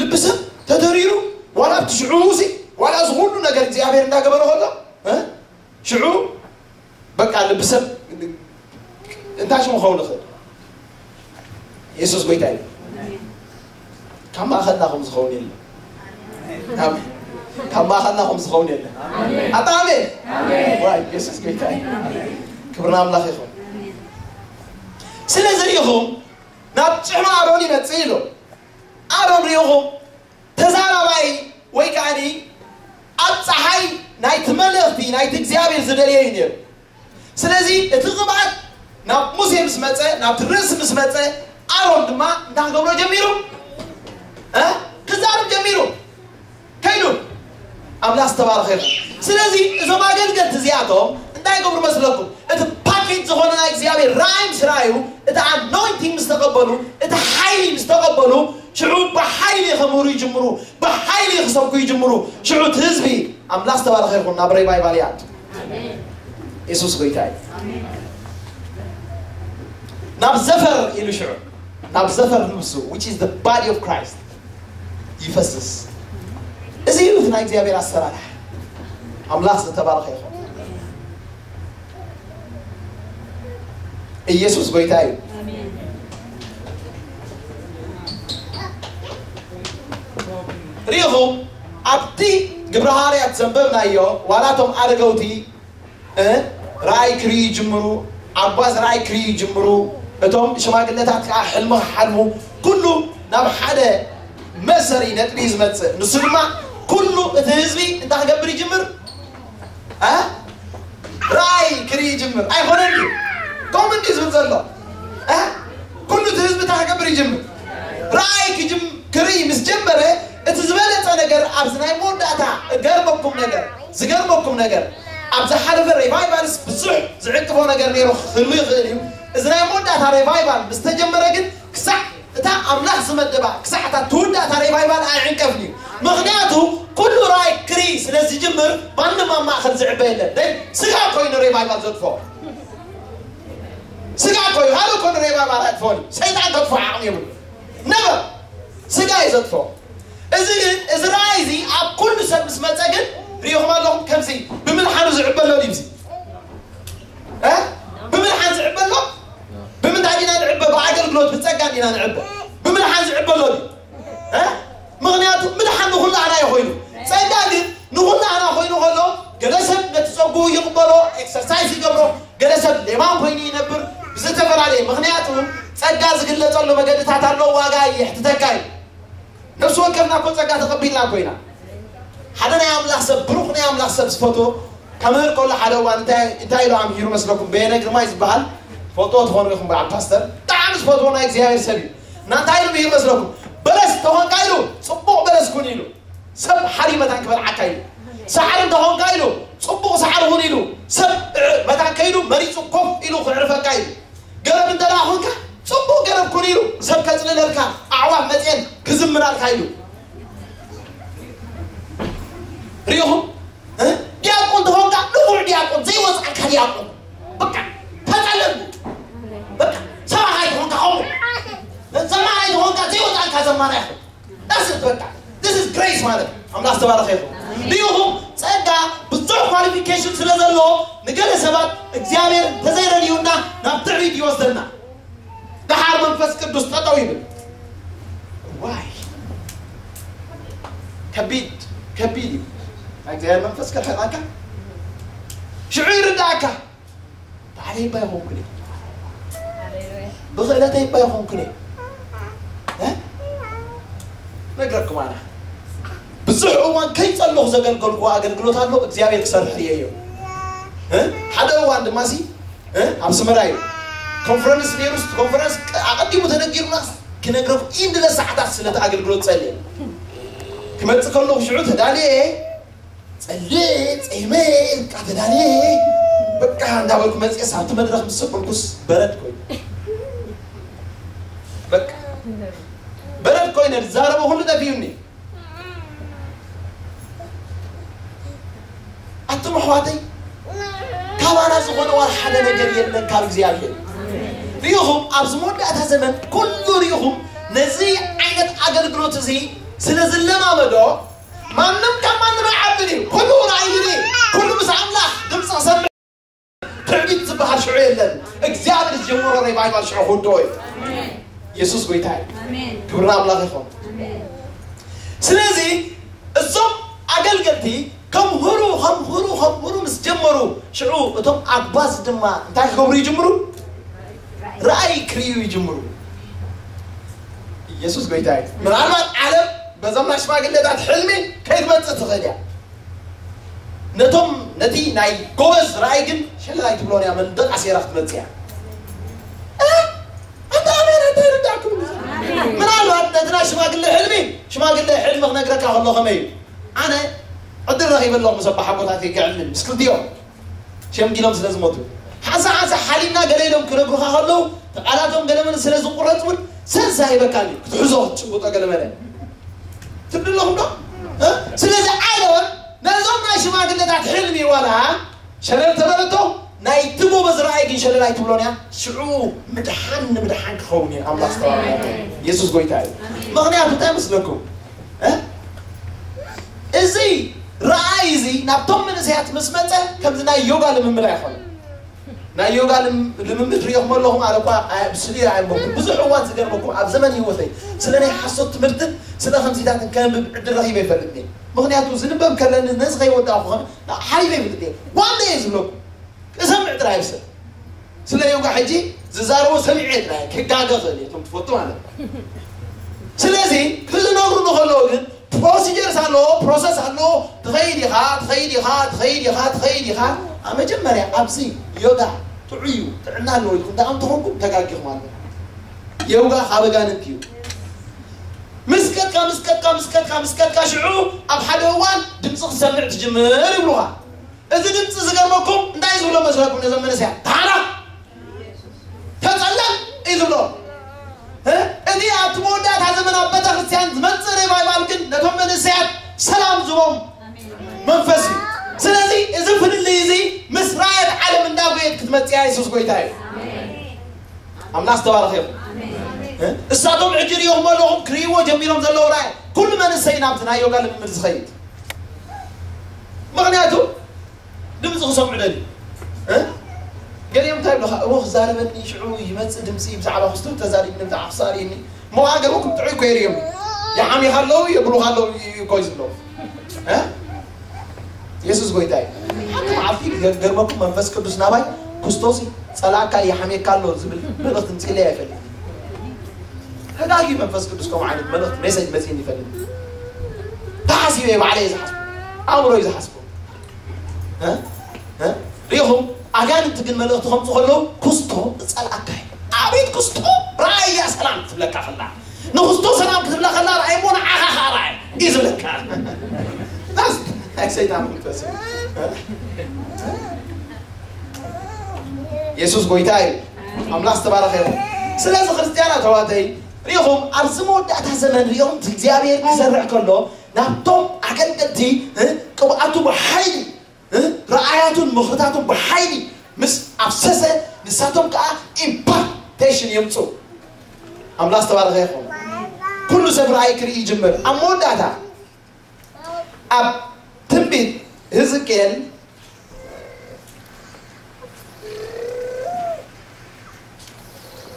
ልቢ ሰብ ተተሪሩ ዋላ ኣብቲ ሽዑ ሲ ዋላ እዚ ኩሉ ነገር እግዚኣብሔር እንዳገበረ ከሎ እ ሽዑ በቃ ልቢ ሰብ እንታይ ሽሙ ክኸውን ይኽእል? የሱስ ጎይታ እዩ። ካብ ማእኸልና ከም ዝኸውን የለን። ኣሜን። ካብ ማእኸልና ከም ዝኸውን የለን። ኣታ ኣሜን። ዋይ የሱስ ጎይታ እዩ። ክብሪ ንኣምላኽ ይኹን። ስለዚ ሪኢኹም ናብ ጭሕሚ ኣሮን ይመጽእ ኢሉ ኣሮን ሪኢኹም ተዛራባይ ወይ ከዓኒ ኣብ ፀሓይ ናይቲ መልእኽቲ ናይቲ እግዚኣብሔር ዝደልዮ እዩ ነይሩ። ስለዚ እቲ ቅብኣት ናብ ሙሴ ምስ መጸ፣ ናብቲ ርእሲ ምስ መጸ፣ ኣሮን ድማ እንታይ ክገብሮ ጀሚሩ? እ? ክዛረብ ጀሚሩ። ከይዱ። ኣምላኽ ዝተባረኸ ይኹን። ስለዚ እዞም ኣገልገልቲ እዚኣቶም እንታይ ይገብሩ መስለኩም? እቲ ፓኬጅ ዝኾነ ናይ እግዚኣብሔር ራእይ ምስ ረኣዩ፣ እቲ ኣኖይንቲንግ ምስ ተቐበሉ፣ እቲ ሓይሊ ምስ ተቐበሉ፣ ሽዑ ብሓይሊ ክምህሩ ይጅምሩ፣ ብሓይሊ ክሰብኩ ይጅምሩ። ሽዑ እቲ ህዝቢ ኣምላኽ ዝተባረኸ ይኹን ናብ ሬቫይቫል ይኣቱ። የሱስ ጎይታ እዩ። ናብ ዘፈር ኢሉ ሽዑ ናብ ዘፈር ልብሱ which is the body of Christ ይፈስስ። እዚ እዩ እቲ ናይ እግዚኣብሔር ኣሰራርሓ። ኣምላኽ ዝተባረኸ ይኹን። ኢየሱስ ጎይታ እዩ። ሪኢኹም ኣብቲ ግብረ ሃዋርያት ዘንበብናዮ ዋላ እቶም ኣረገውቲ እ ራእይ ክርኢ ይጅምሩ፣ ኣጓዝ ራእይ ክርኢ ይጅምሩ፣ እቶም ሽማግለታት ከዓ ሕልሚ ክሓልሙ፣ ኩሉ ናብ ሓደ መእሰሪ ነጥቢ እዩ ዝመፅእ። ንሱ ድማ ኩሉ እቲ ህዝቢ እንታይ ክገብር ይጅምር? እ ራእይ ክርኢ ይጅምር። ኣይኮነን ድዩ? ከምኡ እንዲ ዝብል ዘሎ እ ኩሉ እቲ ህዝቢ እንታይ ክገብር ይጅምር? ራእይ ክጅም- ክርኢ ምስ ጀመረ እቲ ዝበለፀ ነገር ኣብዚ ናይ መወዳእታ እገርመኩም ነገር ዝገርመኩም ነገር ኣብ ዝሓለፈ ሬቫይቫልስ ብዙሕ ዝዕቅፎ ነገር ነይሩ ክህሉ ይኽእል እዩ። እዚ ናይ መወዳእታ ሬቫይቫል ምስ ተጀመረ ግን ክሳዕ እታ ኣምላኽ ዝመደባ ክሳዕ እታ ትውዳእ እታ ሬቫይቫል ኣይዕንቀፍን እዩ። ምኽንያቱ ኩሉ ራእይ ክርኢ ስለ ዝጅምር ማንም ኣብ ማእኸል ዝዕበ የለን። ደይ ስጋ ኮይኑ ሬቫይቫል ዘጥፎ ስጋ ኮይኑ ካልእ ኮይኑ ሬቫይቫል ኣጥፎን ሰይጣን ከጥፎ ዓቕሚ የብሉ ነበር ስጋ እዩ ዘጥፎ። እዚ ግን እዚ ራእይ እዚ ኣብ ኩሉ ሰብ ምስ መፀ ግን ሪኢኹም ኣለኹም ከምዚ ብምልሓኑ ዝዕበሎ ድዩ እዚ እ? ብምልሓን ዝዕበሎ ብምንታይ ዲና ንዕበ? ብኣገልግሎት ብፀጋ ዲና ንዕበ? ብምልሓን ዝዕበሎ ድዩ እ? ምኽንያቱ ምድሓን ንኹላህና እዩ ኮይኑ ጸጋ ግን ንኹላህና ኮይኑ ከሎ ገለ ሰብ ነቲ ጸጉኡ ይቕበሎ ኤክሰርሳይዝ ይገብሮ ገለ ሰብ ሌማም ኮይኑ ይነብር ብዝተፈላለየ ምኽንያቱ ጸጋ ዝግለጸሉ መገድታት ኣሎ ዋጋ የሕትተካ እዩ ነፍሲ ወከፍና እኮ ጸጋ ተቐቢልና እኮ ኢና ሓደ ናይ ኣምላኽ ሰብ ብሩኽ ናይ ኣምላኽ ሰብ ዝፈትዎ ከምህር ከሎ ሓደ እዋን እንታይ እንታይ ኢሉ ኣምሂሩ መስለኩም በየነ ግርማይ ዝበሃል ፎቶ ትኾኑ ኢኹም በዓል ፓስተር ብጣዕሚ ዝፈትዎ ናይ እግዚኣብሔር ሰብ እዩ እና እንታይ ኢሉ ምሂር መስለኩም በለስ ተኾንካ ኢሉ ፅቡቕ በለስ ኩን ኢሉ ሰብ ሓሪ መታን ክበልዓካ ኢሉ ሳዕሪ እንተኾንካ ኢሉ ፅቡቕ ሳዕሪ ሁን ኢሉ ሰብ መታን ከይዱ መሪፁ ኮፍ ኢሉ ክዕርፈካ ኢሉ ገረብ እንተደኣ ኾንካ ፅቡቕ ገረብ ኩን ኢሉ ሰብ ከፅልለልካ ኣዕዋፍ መፅየን ክዝምራልካ ኢሉ ሪኹም ዲያቆን ተኾንካ ንፉዕ ዲያቆን ዘይወፅዓልካ ዲያቆን በቃ ተፀለሉ በቃ ሰባኻይ ተኾንካ ኸሙ ዘማራይ ተኾንካ ዘይወፅዓልካ ዘማራይ ኹም ዳስት በቃ this is grace ማለት ኣምላኽ ዝተባረኸ ይኹን ሪኹም ፀጋ ብዙሕ ኳሊፊኬሽን ስለ ዘለዎ ንገለ ሰባት እግዚኣብሔር ተዘይረድዩና ናብ ትዕቢት ይወስደና ደሓር መንፈስ ቅዱስ ጠጠው ይብል ዋይ ከቢድ ከቢድ እዩ ናይ እግዚኣብሔር መንፈስ ከርሕቃካ ሽዑ ይርዳእካ ባዕለይ እባ ይኾንኩ ብኽእለተይ እባ ይኾንኩ ነግረኩም ኣና ብዙሕ እዋን ከይፀለኹ ዘገልገልኩ ኣገልግሎት ኣሎ እግዚኣብሔር ክሰርሕ ርእየዮ ሓደ እዋን ድማ ሲ ኣብ ስመራ እዩ ኮንፈረንስ ነይሩ ኮንፈረንስ ኣቐዲሙ ተነጊሩና ክነግረኩም ኢንድለ ሰዓታት ስለቲ ኣገልግሎት ጸልየ ክመጽእ ከለኹ ሽዑ ተዳልየ ጸልየ ጸይመ በቃ ተዳልየ በቃ እንዳበልኩ መጽየ ሳብቲ መድረኽ ምስ ሰበልኩስ በረድ ኮይኑ በቃ በረድ ኮይነ ዝዛረበ ሁሉ ጠፊኡኒ ኣቱም ኣሕዋተይ ካባና ዝኾነ ዋላ ሓደ ነገር የለን ካብ እግዚኣብሔር ሪኢኹም ኣብዚ መወዳእታ ዘመን ኩሉ ሪኢኹም ነዚ ዓይነት ኣገልግሎት እዚ ስለ ዝለማመዶ ማንም ካብ ማንም ኣይዓብን እዩ ኩሉ ራእይ ይርኢ ኩሉ ምስ ኣምላኽ ድምፂ ክሰምዕ ትዕቢት ዝበሃል ሽዑ የለን እግዚኣብሔር ዝጀመሮ ሬቫይቫል ሽዑ ክውድኦ እዩ የሱስ ጎይታ እዩ ክብሪ ኣምላኽ ይኹን ስለዚ እዞም ኣገልገልቲ ከምህሩ ከምህሩ ከምህሩ ምስ ጀመሩ ሽዑ እቶም ኣጓዝ ድማ እንታይ ክገብሩ ይጅምሩ ራእይ ክርእዩ ይጅምሩ ኢየሱስ ጎይታ እዩ ምናልባት ዓለም በዞም ናይ ሽማግሌታት ሕልሚ ከይትመፅእ ትኽእል እያ ነቶም ነቲ ናይ ጎበዝ ራእይ ግን ሸለል ኣይትብሎን እያ መንደቕ ኣሴራ ክትመፅእ እያ ሽማግለ ሕልሚ ሽማግለ ሕልሚ ክነግረካ ከሎ ከመይ እዩ? ኣነ ዕድል ረኺበ ኣለኹ ምስ ኣቦሓጎታተይ ክዕልል ምስ ክልቲኦም ሸምጊሎም ስለ ዝሞቱ። ሓንሳ ሓንሳ ሓሊምና ገለ ኢሎም ክነግሩኻ ከለዉ፣ ቃላቶም ገለ መለ ስለ ዝቁረጽ እውን ሰንሳ ይበካኒ ክትሕዞ ክትጭብጦ ገለ መለ። ትብሉ ኣለኹም ዶ? እ? ስለዚ ዓለም ነዞም ናይ ሽማግለታት ሕልሚ ዋላ ሸለል ተበለቶ፣ ናይቲ ጎበዝ ረኣይ ግን ሸለል ኣይትብሎን እያ። ሽዑ ምድሓን ንምድሓን ክኸውን እዩ። ኣምላኽ ዝተባረኸ። የሱስ ጎይታ እዩ። ምኽንያቱ እንታይ መስለኩም? እ? እዚ ረኣይ እዚ ናብቶም መንእሰያት ምስ መጸ ከምዚ ናይ ዮጋ ልምምድ ኣይኾነን። ናይ ዮጋ ልም- ልምምድ ሪኢኹም ኣለኹም ኣለ እኳ ኣይ- ብስሊ ኣይንበብኩ ብዙሕ እዋን ዝገርመኩም ኣብ ዘመን ህይወተይ ስለ ናይ ሓሶት ትምህርትን ስለ ከምዚታትን ከንብብ ዕድል ረኺበ ይፈልጥ እየ። ምኽንያቱ ዝንበብ ከለኒ ነዚ ከይወዳእኩ ከ ሓሊፈ ይፈልጥ እየ። ዋንደ እየ ዝብለኩም እሰምዕ ጥራይ ብሰብ ስለ ዮጋ ሕጂ ዝዛረቦ ሰሚዐ ጥራይ ክጋገ ኽእል እየ እቶም ትፈቱ ማለት እዩ። ስለዚ ክዝነግሩ ንከለዉ ግን ፕሮሲጀርስ ኣለዎ፣ ፕሮሰስ ኣለዎ። ትኸይድ ኢኻ ትኸይድ ኢኻ ትኸይድ ኢኻ ትኸይድ ኢኻ። ኣብ መጀመርያ ኣብዚ ዮጋ ጥዑይ እዩ፣ ጥዕና ኣለዎ ኢልኩም ደኣ እንተኾንኩም ተጋጊኹም ኣሎ። ዮጋ ካብ ኣጋንንቲ እዩ። ምስ ከድካ ምስ ከድካ ምስ ከድካ ምስ ከድካ ሽዑ ኣብ ሓደ እዋን ድምፂ ክትሰምዕ ትጅምር ይብሉኻ። እዚ ድምፂ ዝገርመኩም እንታይ ዝብሎ መስለኩም ነዞም መንእሰያት ታራ ተጸለም እዩ ዝብሎ። እ? እቲ ኣብቲ መወዳእታ ዘመን ኣብ ቤተ ክርስቲያን ዝመጽእ ሪቫይቫል ግን ነቶም መንእሰያት ሰላም ዝቦም መንፈስ እዩ። ስለዚ እዚ ፍልልይ እዚ ምስ ራእየት ዓለም እንዳጎየት ክትመጽእ እያ። የሱስ ጎይታ እዩ። ኣምላኽ ዝተባረኸ ይኹን። እ? እሳቶም ሕጂ ሪኢኹም ኣለኹም ክርእይዎ ጀሚሮም ዘለዉ ራእይ ኩሉ መንእሰይ ናብቲ ናይ ዮጋ ልምምድ ዝኸይድ ምኽንያቱ ድምፂ ክሰምዑ ደልዩ እ? ገሊኦም እንታይ ይብሉኻ እሞ ክዛረበኒ ሽዑ ይመፅእ ድምፂ ብዛዕባ ክስቱ ተዛሪብኒ ብዛዕባ ክሳሪኒ እሞ ኣገቡ ክጥዑ ይኮይር እዮም ይሓሚኻ ኣለዉ የብሉኻ ኣለዉ ይኮይ ዝብለዉ እ? የሱስ ጎይታ እዩ ሓንቲ መዓልቲ ገርመኩም መንፈስ ቅዱስ ናባይ ክስቶስ ፀላእካ ይሓሜካ ኣሎ ዝብል መልእኽቲ ምፅኢለይ ኣይፈልጥ ተጋጊ መንፈስ ቅዱስ ከምኡ ዓይነት መልእኽቲ ሜሴጅ መፅእኒ ይፈልጥ ተሓሲበ ባዕለ እዩ ዝሓስቡ ኣእምሮ እዩ ዝሓስቡ ሪኹም ኣጋንንቲ ግን መልእኽቲ ከምፁ ከለዉ ክስቶ እፀልኣካ እዩ ኣቤት ክስቶ ራእያ ሰላም ክትብለካ ከላ ንክስቶ ሰላም ክትብላ ከላ ራእይ ሞ ንዓኻ ከዓ ራእይ እዩ ዝብለካ ናይ ሰይጣን መንፈስ የሱስ ጎይታ እዩ ኣምላኽ ዝተባረኸ ይኹን ስለዚ ክርስትያን ኣተዋተይ ሪኹም ኣብዚ መወዳእታ ዘመን ሪኹም እግዚኣብሔር ክሰርሕ ከሎ ናብቶም ኣገልገልቲ ቅብኣቱ ብሓይሊ ረኣያቱን ምኽርታቱን ብሓይሊ ምስ ኣፍሰሰ ንሳቶም ከዓ ኢምፓርቴሽን የምፁ ኣምላኽ ዝተባረኸ ይኹን ኩሉ ሰብ ረኣይ ክርኢ ይጅምር ኣብ መወዳእታ ኣብ ትንቢት ህዝቅኤል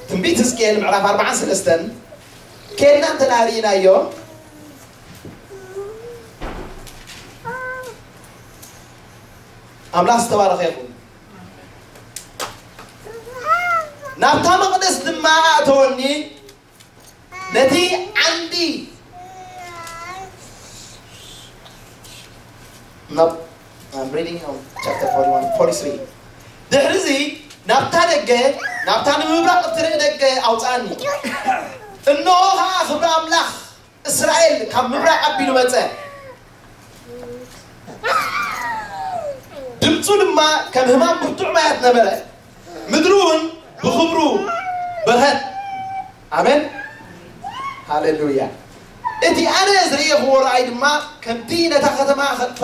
ትንቢት ህዝቅኤል ምዕራፍ ኣርባዓን ሰለስተን ኬድና እንተዳ ርኢናዮ ኣምላኽ ዝተባረኸ ይኹን ናብታ መቕደስ ድማ ኣእተወኒ ነቲ ዓንዲ ናብ I'm reading on chapter forty-one, forty-three ድሕሪ እዚ ናብታ ደገ ናብታ ንምብራቕ እትርኢ ደገ ኣውፅኣኒ እንሆ ከዓ ክብሪ ኣምላኽ እስራኤል ካብ ምብራቕ ኣቢሉ መፀ ድምፁ ድማ ከም ህማም ብርቱዕ ማያት ነበረ ምድሪ እውን ብኽብሩ በኸት ኣሜን ሃሌሉያ እቲ ኣነ ዝርእየኽዎ ረኣይ ድማ ከምቲ ነታ ከተማ ከጥፋ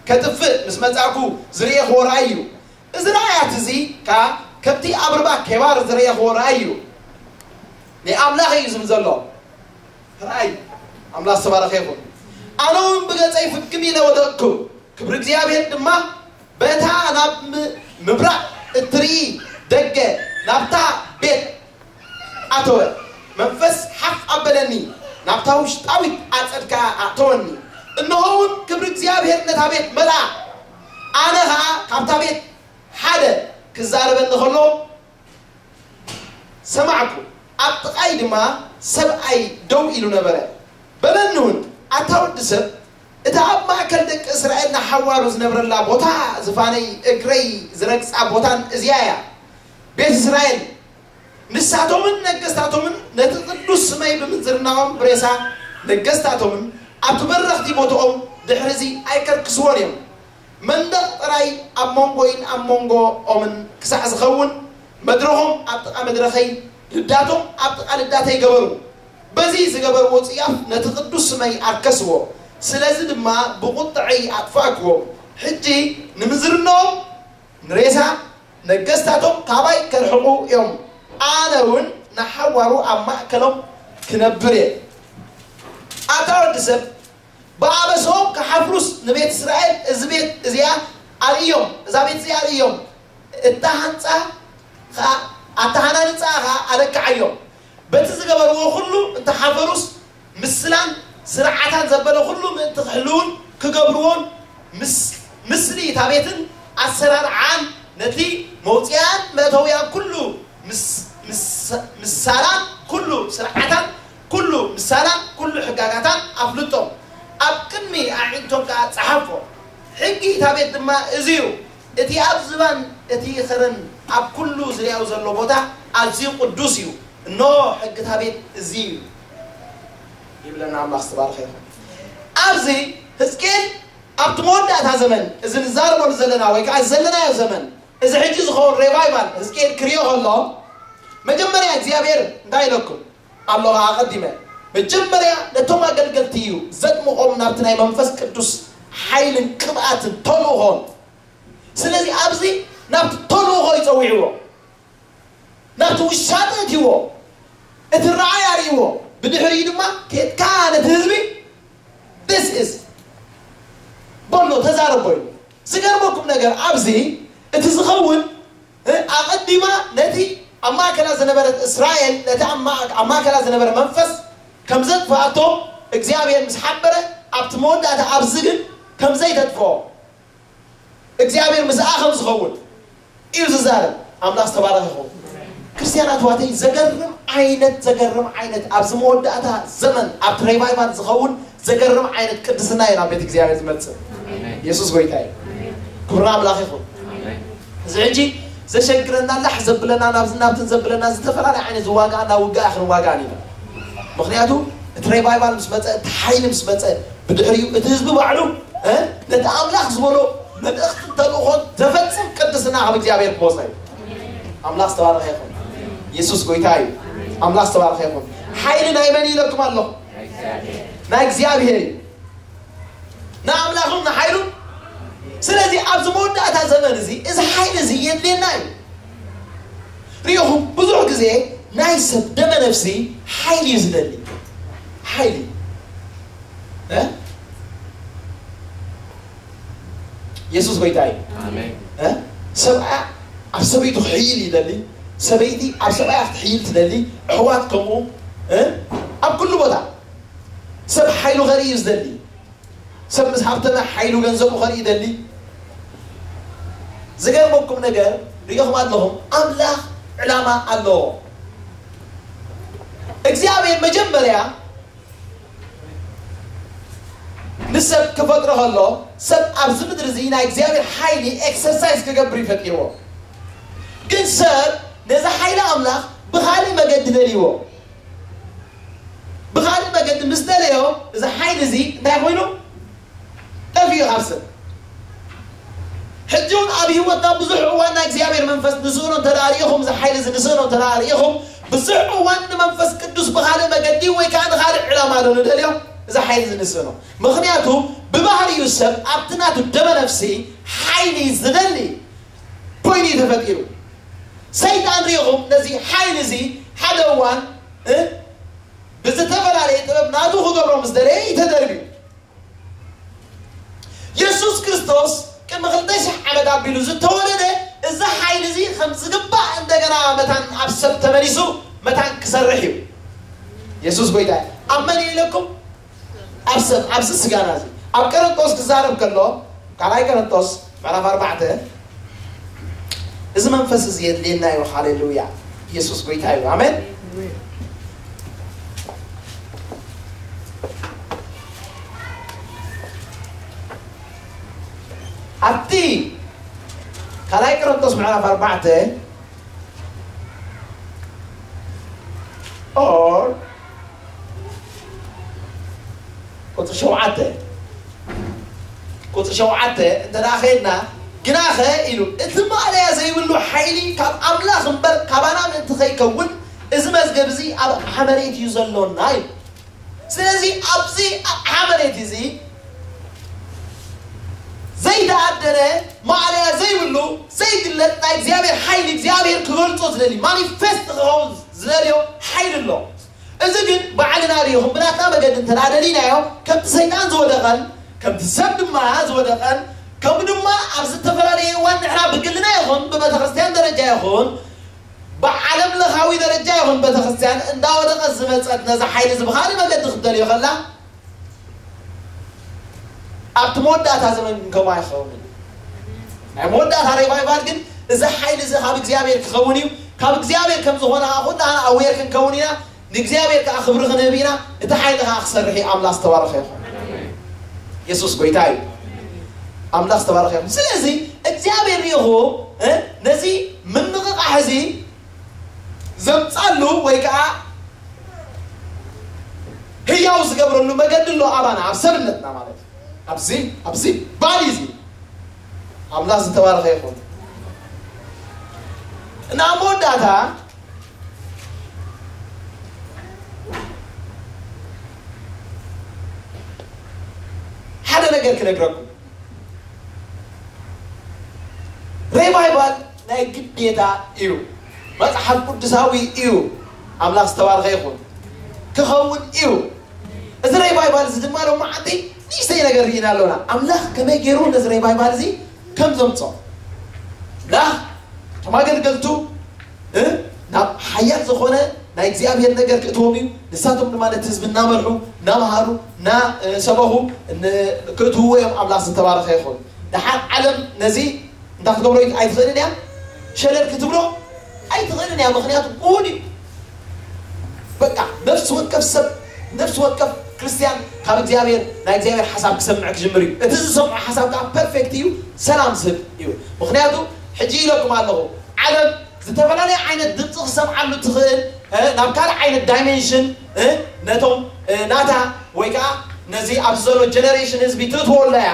ከጥፍእ ምስ መጻእኩ ዝርእየኽዎ ረኣይ እዩ እዚ ረኣያት እዚ ከዓ ከምቲ ኣብ ርባ ኬባር ዝርእየኽዎ ረኣይ እዩ ናይ ኣምላኽ እዩ ዝብል ዘሎ ራእይ ኣምላኽ ዝተባረኸ ይኹን ኣነ እውን ብገፀይ ፍግም ኢለ ወደቅኩ ክብሪ እግዚኣብሔር ድማ በታ ናብ ምብራቕ እትርኢ ደገ ናብታ ቤት ኣተወ መንፈስ ሓፍ ኣበለኒ ናብታ ውሽጣዊት ኣፀድ ከዓ ኣእተወኒ እንሆ እውን ክብሪ እግዚኣብሔር ነታ ቤት መልኣ ኣነ ከዓ ካብታ ቤት ሓደ ክዛረበኒ ከሎ ሰማዕኩ፣ ኣብ ጥቓይ ድማ ሰብኣይ ደው ኢሉ ነበረ። በለኒ እውን፣ ኣታ ወዲ ሰብ፣ እታ ኣብ ማእከል ደቂ እስራኤል ንሓዋሩ ዝነብረላ ቦታ፣ ዝፋነይ እግረይ ዝረግጻ ቦታን እዚኣ እያ። ቤት እስራኤል ንሳቶምን ነገስታቶምን ነቲ ቅዱስ ስመይ ብምንዝርናኦም ብሬሳ ነገስታቶምን ኣብቲ በረኽቲ ቦታኦም ድሕሪ እዚ ኣይከርክስዎን እዮም። መንደቕ ጥራይ ኣብ መንጎይን ኣብ መንጎኦምን ክሳዕ ዝኸውን፣ መድረኾም ኣብ ጥቓ መድረኸይ፣ ልዳቶም ኣብ ጥቓ ልዳተይ ገበሩ። በዚ ዝገበርዎ ጽያፍ ነቲ ቅዱስ ስመይ ኣርከስዎ። ስለዚ ድማ ብቑጥዐይ ኣጥፋእክዎም። ሕጂ ንምዝርንኦም ንሬሳ ነገስታቶም ካባይ ከርሕቑ እዮም። ኣነ እውን ንሓዋሩ ኣብ ማእከሎም ክነብር እየ። ኣታ ወዲ ሰብ፣ ብኣበስኦም ክሓፍሩስ ንቤት እስራኤል፣ እዚ ቤት እዚኣ ኣርእዮም፣ እዛ ቤት እዚኣ ኣርእዮም፣ እታ ሃንጻ ኸኣ፣ ኣታ ሃናንጻ ኸኣ ኣለክዓዮም። በቲ ዝገበርዎ ኹሉ እንተሓፈሩስ፣ ምስላን ስርዓታን ዘበለ ኹሉ ምእንቲ ክሕልውን ክገብርዎን፣ ምስ-፣ ምስሊ እታ ቤትን ኣሰራርዓን፣ ነቲ መውጽያን መእተውያን ኩሉ ምስ-፣ ምስ-፣ ምሳላን ኩሉ ስርዓታን ኩሉ ምሳላን ኩሉ ሕጋጋታን ኣፍልጦም፣ ኣብ ቅድሚ ኣዒንቶም ከኣ ጸሓፎ። ሕጊ እታ ቤት ድማ እዚ እዩ። እቲ ኣብ ዝባን እቲ ኸረን ኣብ ኩሉ ዝርያው ዘሎ ቦታ ኣዝዩ ቅዱስ እዩ። እነሆ ሕጊ እታ ቤት እዚ እዩ ይብለና። ኣምላኽ ዝተባረኸ ይኹን። ኣብዚ ህዝቅኤል ኣብቲ መወዳእታ ዘመን፣ እዚ ንዛረበሉ ዘለና ወይ ከዓ ዘለናዮ ዘመን፣ እዚ ሕጂ ዝኸውን ሬቫይቫል ህዝቅኤል ክሪኦ ከሎ፣ መጀመርያ እግዚኣብሔር እንታይ ኢለኩም ኣሎ? ከዓ ኣቐዲመ፣ መጀመርያ ነቶም ኣገልገልቲ እዩ ዘጥምቖም ናብቲ ናይ መንፈስ ቅዱስ ሓይልን ቅብኣትን ተልእኾን። ስለዚ ኣብዚ ናብቲ ተልእኾ ይጸዊዕዎ፣ ናብቲ ውሻጠ እትዎ፣ እቲ ረኣይ ኣርእይዎ፣ ብድሕሪኡ ድማ ኬድካ ነቲ ህዝቢ this is በሎ፣ ተዛረቦ ኢሉ። ዝገርመኩም ነገር ኣብዚ እቲ ዝኸውን፣ እ፣ ኣቐዲማ ነቲ ኣብ ማእከላ ዝነበረት እስራኤል፣ ነቲ ኣብ ማ-፣ ኣብ ማእከላ ዝነበረ መንፈስ ከም ዘጥፍኣቶ እግዚኣብሔር ምስ ሓበረ፣ ኣብቲ መወዳእታ ኣብዚ ግን ከም ዘይተጥፍኦ እግዚኣብሔር ምስኣ ከም ዝኸውን እዩ ዝዛረብ። ኣምላኽ ዝተባረኸ ይኸውን። ክርስትያናት ዋተይ፣ ዘገርም ዓይነት፣ ዘገርም ዓይነት ኣብዚ መወዳእታ ዘመን ኣብቲ ሬቫይቫል ዝኸውን ዘገርም ዓይነት ቅድስና እዩ ናብ ቤት እግዚኣብሔር ዝመጽእ። ኣሜን። የሱስ ጎይታ እዩ። ኣሜን። ክብሪ ኣምላኽ ይኹን። ኣሜን። እዚ ሕጂ ዘሸግረና፣ ላሕ ዘብለና፣ ናብዚ ናብትን ዘብለና ዝተፈላለየ ዓይነት ዝዋጋኣና ውግእ ክንዋጋእን ኢና። ምኽንያቱ እቲ ሬቫይቫል ምስ መጸ፣ እቲ ሓይሊ ምስ መጸ፣ ብድሕሪኡ እቲ ህዝቢ ባዕሉ፣ እ፣ ነቲ ኣምላኽ ዝበሎ መልእኽትን ተልእኾን ዘፈጽም ቅድስና ካብ እግዚኣብሔር ክመጾ እዩ። ኣምላኽ ዝተባረኸ ይኹን። የሱስ ጎይታ እዩ። ኣምላኽ ዝተባረኸ ይኹን። ሓይሊ ናይ መን ኢለኩም ኣለኹ? ናይ እግዚኣብሔር እዩ። ንኣምላኹን ንሓይሉን። ስለዚ ኣብዚ መወዳእታ ዘመን እዚ፣ እዚ ሓይሊ እዚ የድልየና እዩ። ርኢኹም፣ ብዙሕ ግዜ ናይ ሰብ ደመ ነፍሲ ሓይሊ እዩ ዝደሊ። ሓይሊ። እ? የሱስ ጎይታ እዩ። ኣሜን። እ? ሰብኣያ ኣብ ሰበይቱ ክሕይል ይደሊ፣ ሰበይቲ ኣብ ሰብኣያ ክትሕይል ትደሊ፣ ኣሕዋት ከምኡ፣ እ? ኣብ ኩሉ ቦታ ሰብ ሓይሉ ከርኢ እዩ ዝደሊ። ሰብ ምስ ሃብተመ ሓይሉ ገንዘቡ ከርኢ ይደሊ። ዝገርመኩም ነገር፣ ሪኢኹም ኣለኹም፣ ኣምላኽ ዕላማ ኣለዎ። እግዚኣብሔር መጀመርያ ንሰብ ክፈጥሮ ከሎ፣ ሰብ ኣብዚ ምድሪ እዚ ናይ እግዚኣብሔር ሓይሊ ኤክሰርሳይዝ ክገብር እዩ ፈጢርዎ። ግን ሰብ ነዚ ሓይሊ ኣምላኽ ብኻልእ መገዲ ደልይዎ። ብኻልእ መገዲ ምስ ደለዮ፣ እዚ ሓይሊ እዚ እንታይ ኮይኑ? ጠፊኡ ካብ ሰብ። ሕጂ እውን ኣብ ህይወትና ብዙሕ እዋን ናይ እግዚኣብሔር መንፈስ ንስእኖ እንተ ደኣ ርኢኹም፣ እዚ ሓይሊ እዚ ንስእኖ እንተ ደኣ ርኢኹም፣ ብዙሕ እዋን ንመንፈስ ቅዱስ ብኻልእ መገዲ ወይ ከዓ ንኻልእ ዕላማ ዶ ንደልዮ? እዚ ሓይሊ እዚ ንስእኖ። ምኽንያቱ ብባህሪኡ ሰብ ኣብቲ ናቱ ደመ ነፍሲ ሓይሊ ዝደሊ ኮይኑ እዩ ተፈጢሩ። ሰይጣን ርኢኹም ነዚ ሓይሊ እዚ ሓደ እዋን፣ እ፣ ብዝተፈላለየ ጥበብ ናቱ ክገብሮ ምስ ደለየ እዩ ተደርብዩ። የሱስ ክርስቶስ ቅድሚ ክልተ ሽሕ ዓመት ኣቢሉ ዝተወለደ፣ እዚ ሓይሊ እዚ ከም ዝግባእ እንደገና መታን ኣብ ሰብ ተመሊሱ መታን ክሰርሕ እዩ። የሱስ ጎይታ እዩ። ኣብ መን እዩ ኢለኩም? ኣብ ሰብ፣ ኣብዚ ስጋና እዚ። ኣብ ቆሮንቶስ ክዛረብ ከሎ፣ ካልኣይ ቆሮንቶስ ምዕራፍ ኣርባዕተ፣ እዚ መንፈስ እዚ የድልየና እዩ። ሃሌሉያ። የሱስ ጎይታ እዩ። ኣሜን። ኣብቲ ካልኣይ ቆሮንቶስ ምዕራፍ ኣርባዕተ or ቁፅሪ ሸውዓተ፣ ቁፅሪ ሸውዓተ እንተ ደኣ ኸይድና፣ ግናኸ ኢሉ፣ እቲ ማእለያ ዘይብሉ ሓይሊ ካብ ኣምላኽ እምበር ካባና ምእንቲ ኸይከውን፣ እዚ መዝገብ እዚ ኣብ ኣቕሓ መሬት እዩ ዘሎና ኢሉ። ስለዚ ኣብዚ ኣቕሓ መሬት እዚ ዘይተኣደነ፣ ማእለያ ዘይብሉ፣ ዘይግለጽ ናይ እግዚኣብሔር ሓይሊ፣ እግዚኣብሔር ክገልጾ ዝደሊ፣ ማኒፌስት ክኸውን ዝደልዮ ሓይሊ ኣሎ። እዚ ግን ባዕልና ድዩ ብናትና መገዲ እንተ ደኣ ደሊናዮ፣ ከምቲ ሰይጣን ዝወደቐን ከምቲ ሰብ ድማ ዝወደቐን፣ ከምኡ ድማ ኣብ ዝተፈላለየ እዋን ንሕና ብግልና ይኹን ብቤተ ክርስቲያን ደረጃ ይኹን ብዓለም ለኻዊ ደረጃ ይኹን ቤተ ክርስቲያን እንዳወደቐት ዝመጸት ነዛ ሓይሊ እዚ ብኻልእ መገዲ ክትደልዮ ከላ፣ ኣብቲ መወዳእታ ዘመን ግን ከምኡ ኣይኸውንን። ናይ መወዳእታ ሬቫይቫል ግን እዚ ሓይሊ እዚ ካብ እግዚኣብሔር ክኸውን እዩ። ካብ እግዚኣብሔር ከም ዝኾነ ከዓ ኩላህና ኣዌር ክንከውን ኢና። ንእግዚኣብሔር ከዓ ክብሪ ክንህብ ኢና። እቲ ሓይሊ ከዓ ክሰርሕ እዩ። ኣምላኽ ዝተባረኸ ይኹን። የሱስ ጎይታ እዩ። ኣምላኽ ዝተባረኸ ይኹን። ስለዚ እግዚኣብሔር ሪኢኹ፣ እ፣ ነዚ ምንቕቓሕ እዚ ዘምጻሉ ወይ ከዓ ህያው ዝገብረሉ መገዲ ኣሎ ኣባና፣ ኣብ ሰብነትና ማለት እዩ። ኣብዚ፣ ኣብዚ ባዲ እዚ ኣምላኽ ዝተባረኸ ይኹን። እና ኣብ መወዳእታ ሓደ ነገር ክነግረኩም። ሬቫይቫል ናይ ግዴታ እዩ። መጽሓፍ ቅዱሳዊ እዩ። ኣምላኽ ዝተባረኸ ይኹን። ክኸውን እዩ። እዚ ሬቫይቫል እዚ ድማ ሎማዓንቲ ንእሽተይ ነገር ርኢና ኣሎና። ኣምላኽ ከመይ ገይሩ ነዚ ሬቫይቫል እዚ ከም ዘምጾ። ኣምላኽ እቶም ኣገልገልቱ፣ እ፣ ናብ ሓያል ዝኾነ ናይ እግዚኣብሔር ነገር ክእትዎም እዩ። ንሳቶም ድማ ነቲ ህዝቢ እናመርሑ፣ እናመሃሩ፣ እና፣ እ፣ ሰበኹ ን-፣ ክእትውዎ እዮም። ኣምላኽ ዝተባረኸ ይኹን። ደሓር ዓለም ነዚ እንታይ ክትገብሮ ኣይትኽእልን እያ። ሸለል ክትብሎ ኣይትኽእልን እያ። ምኽንያቱ እሁድ እዩ። በቃ ነፍሲ ወከፍ ሰብ፣ ነፍሲ ወከፍ ክርስቲያን ካብ እግዚኣብሔር፣ ናይ እግዚኣብሔር ሓሳብ ክሰምዕ ክጅምር እዩ። እቲ ዝሰምዖ ሓሳብ ከዓ ፐርፌክት እዩ፣ ሰላም ዝህብ እዩ። ምኽንያቱ ሕጂ ኢለኩም ኣለኹ፣ ዓለም ዝተፈላለየ ዓይነት ድምፂ ክሰምዓሉ ትኽእል፣ እ፣ ናብ ካልእ ዓይነት ዳይሜንሽን፣ እ፣ ነቶም፣ እ፣ ናታ ወይ ከዓ ነዚ ኣብዚ ዘሎ ጀነሬሽን ህዝቢ ትእትወላ እያ።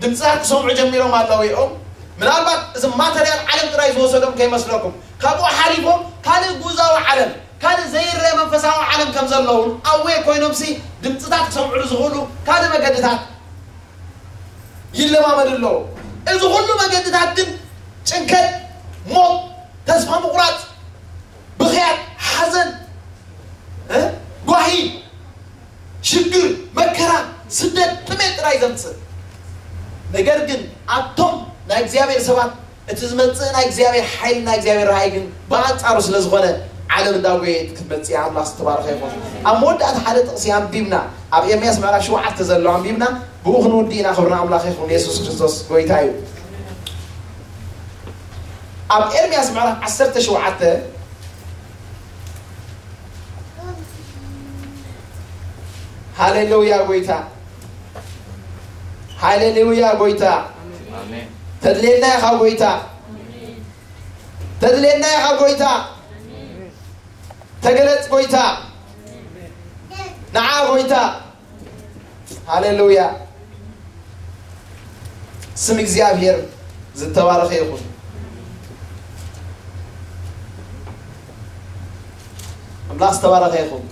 ድምፅታት ክሰምዑ ጀሚሮም ኣለዉ እዮም። ምናልባት እዚ ማተርያል ዓለም ጥራይ ዝወሰዶም ከይመስለኩም፣ ካብኡ ሓሊፎም ካልእ ጉዛዊ ዓለም፣ ካልእ ዘይረአ መንፈሳዊ ዓለም ከም ዘለውን ኣዌ ኮይኖምሲ ድምፅታት ክሰምዑሉ ዝኽእሉ ካልእ መገድታት ይለማመዱ ኣለዉ። እዚ ኩሉ መገድታት ግን ጭንቀት፣ ሞት፣ ተስፋ ምቑራፅ፣ ብኽያት፣ ሓዘን፣ እ፣ ጓሂ፣ ሽግር፣ መከራ፣ ስደት፣ ጥሜት ጥራይ ዘምፅእ። ነገር ግን ኣብቶም ናይ እግዚኣብሔር ሰባት እቲ ዝመፅእ ናይ እግዚኣብሔር ሓይሊ፣ ናይ እግዚኣብሔር ራእይ ግን ብኣንፃሩ ስለ ዝኾነ ዓለም እንዳጎየት ክትመፅእ እያ። ኣምላኽ ዝተባረኸ ይኹን። ኣብ መወዳእታ ሓደ ጥቕሲ ኣንቢብና፣ ኣብ ኤርምያስ ምዕራፍ ሸውዓተ ዘሎ ኣንቢብና ብኡ ክንውዲ ኢና። ክብሪ ንኣምላኽ ይኹን። የሱስ ክርስቶስ ጎይታ እዩ። ኣብ ኤርምያስ ምዕራፍ ዓሰርተ ሸውዓተ ሃሌሉያ ጎይታ፣ ሃሌሉያ ጎይታ። ኣሜን። ተድልየና ኢኻ ጎይታ፣ ተድልየና ኢኻ ጎይታ። ተገለጽ ጎይታ፣ ንዓ ጎይታ። ሃሌሉያ። ስም እግዚኣብሔር ዝተባረኸ ይኹን። ኣምላኽ ዝተባረኸ ይኹን።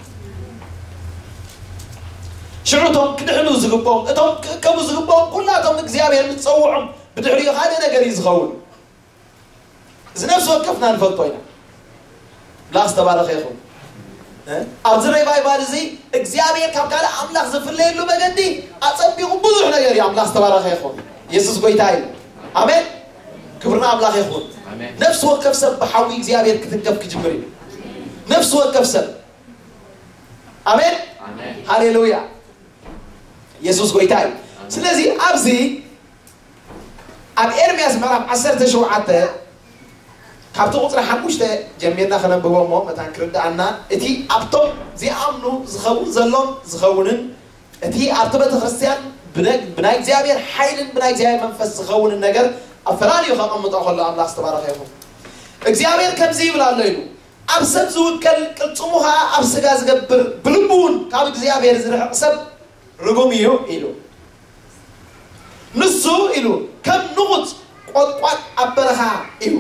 ሽዑ እቶም ክድሕኑ ዝግብኦም፣ እቶም ክእከቡ ዝግብኦም ኩላቶም እግዚኣብሔር ምስ ጸውዖም ብድሕሪኡ ካልእ ነገር እዩ ዝኸውን። እዚ ነፍሲ ወከፍና ንፈልጦ ኢና። ኣምላኽ ዝተባረኸ ይኹን። እ? ኣብዚ ሬቫይቫል እዚ እግዚኣብሔር ካብ ካልእ ኣምላኽ ዝፍለየሉ መገዲ ኣጸቢቑ ብዙሕ ነገር እዩ። ኣምላኽ ዝተባረኸ ይኹን። የሱስ ጎይታ እዩ። ኣሜን። ክብሪ ንኣምላኽ ይኹን። ኣሜን። ነፍሲ ወከፍ ሰብ ብሓዊ እግዚኣብሔር ክትንከፍ ክጅምር እዩ። ነፍሲ ወከፍ ሰብ። ኣሜን። ኣሜን። ሃሌሉያ። የሱስ ጎይታ እዩ። ስለዚ ኣብዚ ኣብ ኤርምያስ ምዕራፍ ዓሰርተ ሸውዓተ ካብቲ ቁጽሪ ሓሙሽተ ጀሚርና ከነንብቦ እሞ መታን ክርድኣና፣ እቲ ኣብቶም ዚኣምኑ ዝኸውን ዘሎን ዝኸውንን፣ እቲ ኣብቲ ቤተ ክርስቲያን ብነ-፣ ብናይ እግዚኣብሔር ሓይልን ብናይ እግዚኣብሔር መንፈስ ዝኸውንን ነገር ኣፈላልዩ ከቐምጦ ከሎ ኣምላኽ ዝተባረኸ ይኹን። እግዚኣብሔር ከምዚ ይብል ኣሎ ኢሉ፣ ኣብ ሰብ ዝውከል ቅልጽሙ ኸኣ ኣብ ስጋ ዝገብር ብልቡ እውን ካብ እግዚኣብሔር ዝርሕቕ ሰብ ርጉም እዩ ኢሉ። ንሱ ኢሉ ከም ንቑጽ ቆጥቋጥ ኣብ በረኻ እዩ።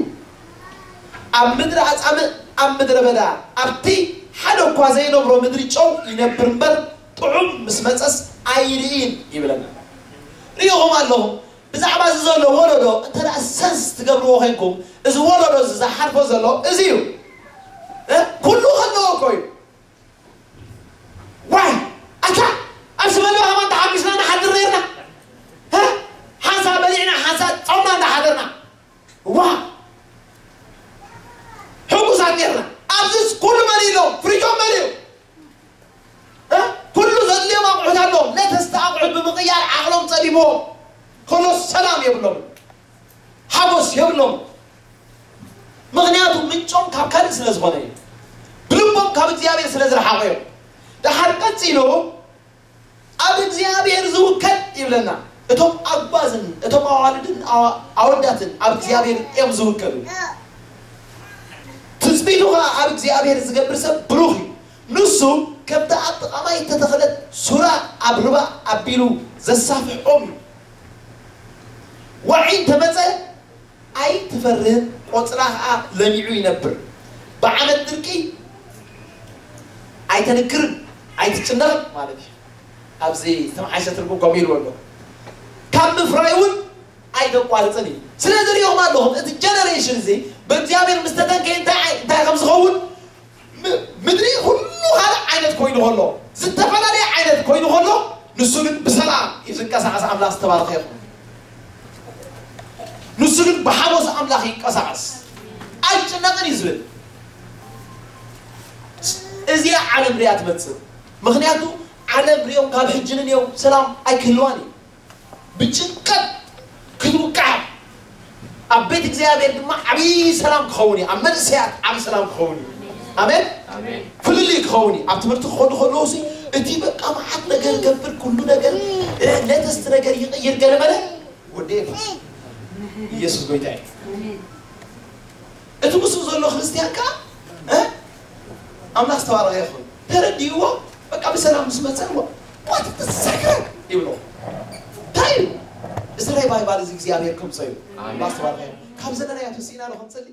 ኣብ ምድሪ ኣጻምእ ኣብ ምድረ በዳ ኣብቲ ሓደ እኳ ዘይነብሮ ምድሪ ጨው ይነብር እምበር ጥዑም ምስ መጸስ ኣይርእን ይብለና። ሪኢኹም ኣለኹም። ብዛዕባ እዚ ዘሎ ወለዶ እንተ ደኣ ሰንስ ትገብርዎ ኮይንኩም እዚ ወለዶ እዚ ዝሓልፎ ዘሎ እዚ እዩ። እ? ኩሉ ከለዎ እኮ እዩ። ዋይ ኣታ ኣብዚ መለባ ሃማን ተሓሚስና ንሓድር ነርና። እ? ሓንሳ በሊዕና ሓንሳ ጾምና እንዳሓደርና ዋ ሕጉሳት ነርና። ኣብዚስ ኩሉ መሊእሎም ፍሪጆም መሊኡ እ? ኩሉ ዘድልዮም ኣቑሑት ኣለዎም። ለተስተ ኣቑሑት ብምቕያር ዓቕሎም ጸቢብዎም ከሎ ሰላም የብሎም፣ ሓጎስ የብሎም። ምኽንያቱ ምንጮም ካብ ካልእ ስለ ዝኾነ እዩ። ብልቦም ካብ እግዚኣብሔር ስለ ዝረሓቑ እዮም። ደሓር ቀጺሉ ኣብ እግዚኣብሔር ዝውከል ይብለና። እቶም ኣጓዝን እቶም ኣዋልድን ኣዋ- ኣወዳትን ኣብ እግዚኣብሔር እዮም ዝውከሉ። ትጽቢቱ ኸኣ ኣብ እግዚኣብሔር ዝገብር ሰብ ብሩኽ እዩ። ንሱ ከምቲ ኣብ ጥቓ ማይ እተተኽለት ሱራ ኣብ ርባ ኣቢሉ ዘሳፍሕ ኦም እዩ። ዋዒ እንተመጸ ኣይትፈርህን፣ ቆጽላ ኸኣ ለሚዑ ይነብር። ብዓመት ድርቂ ኣይተንክርን ኣይትጭነቕን ማለት እዩ። ኣብዚ ዝተመሓየሸ ትርጉም ከምኡ ኢልዎ ኣሎ። ካብ ምፍራይ እውን ኣይተቋርጽን እዩ። ስለዚ ሪኦም ኣለኹም እቲ ጀነሬሽን እዚ ብእግዚኣብሔር ምስ ተተንከየ እንታይ ኣይ- እንታይ ከም ዝኸውን ም- ምድሪ ኩሉ ካልእ ዓይነት ኮይኑ ከሎ ዝተፈላለየ ዓይነት ኮይኑ ከሎ ንሱ ግን ብሰላም እዩ ዝንቀሳቐስ። ኣምላኽ ዝተባረኸ ይኹን። ንሱ ግን ብሓጎስ ኣምላኽ ይንቀሳቐስ ኣይጭነቕን እዩ ዝብል። እዚኣ ዓለም ሪያ ትመጽእ። ምኽንያቱ ዓለም ሪኦም ካብ ሕጂ ንንየው ሰላም ኣይክህልዋን እዩ። ብጭንቀት ክትውቃዕ ኣብ ቤት እግዚኣብሔር ድማ ዓብዪ ሰላም ክኸውን እዩ። ኣብ መንእሰያት ዓብዪ ሰላም ክኸውን እዩ። ኣሜን። ፍልልይ ክኸውን እዩ። ኣብ ትምህርቲ ክኸዱ ከለዉ ሲ እቲ በቃ መዓት ነገር ገብር ኩሉ ነገር እ፣ ሌተስት ነገር ይቕይር ገለ መለ ወደ ኢየሱስ ጎይታ እዩ። እቲ ምስኡ ዘሎ ክርስቲያን ከኣ እ፣ ኣምላኽ ዝተባረኸ ይኹን ተረዲእዎ በቃ ብሰላም ምስ መጸ ዋ ዋት ተሳክረ ይብሎ። እንታይ እዩ እዚ ሪቫይቫል እዚ እግዚኣብሔር ከምጾ እዩ። ኣምላኽ ዝተባረኸ ይኹን። ካብ ዘለናዮ ተሲእና ዶ ክንጸሊ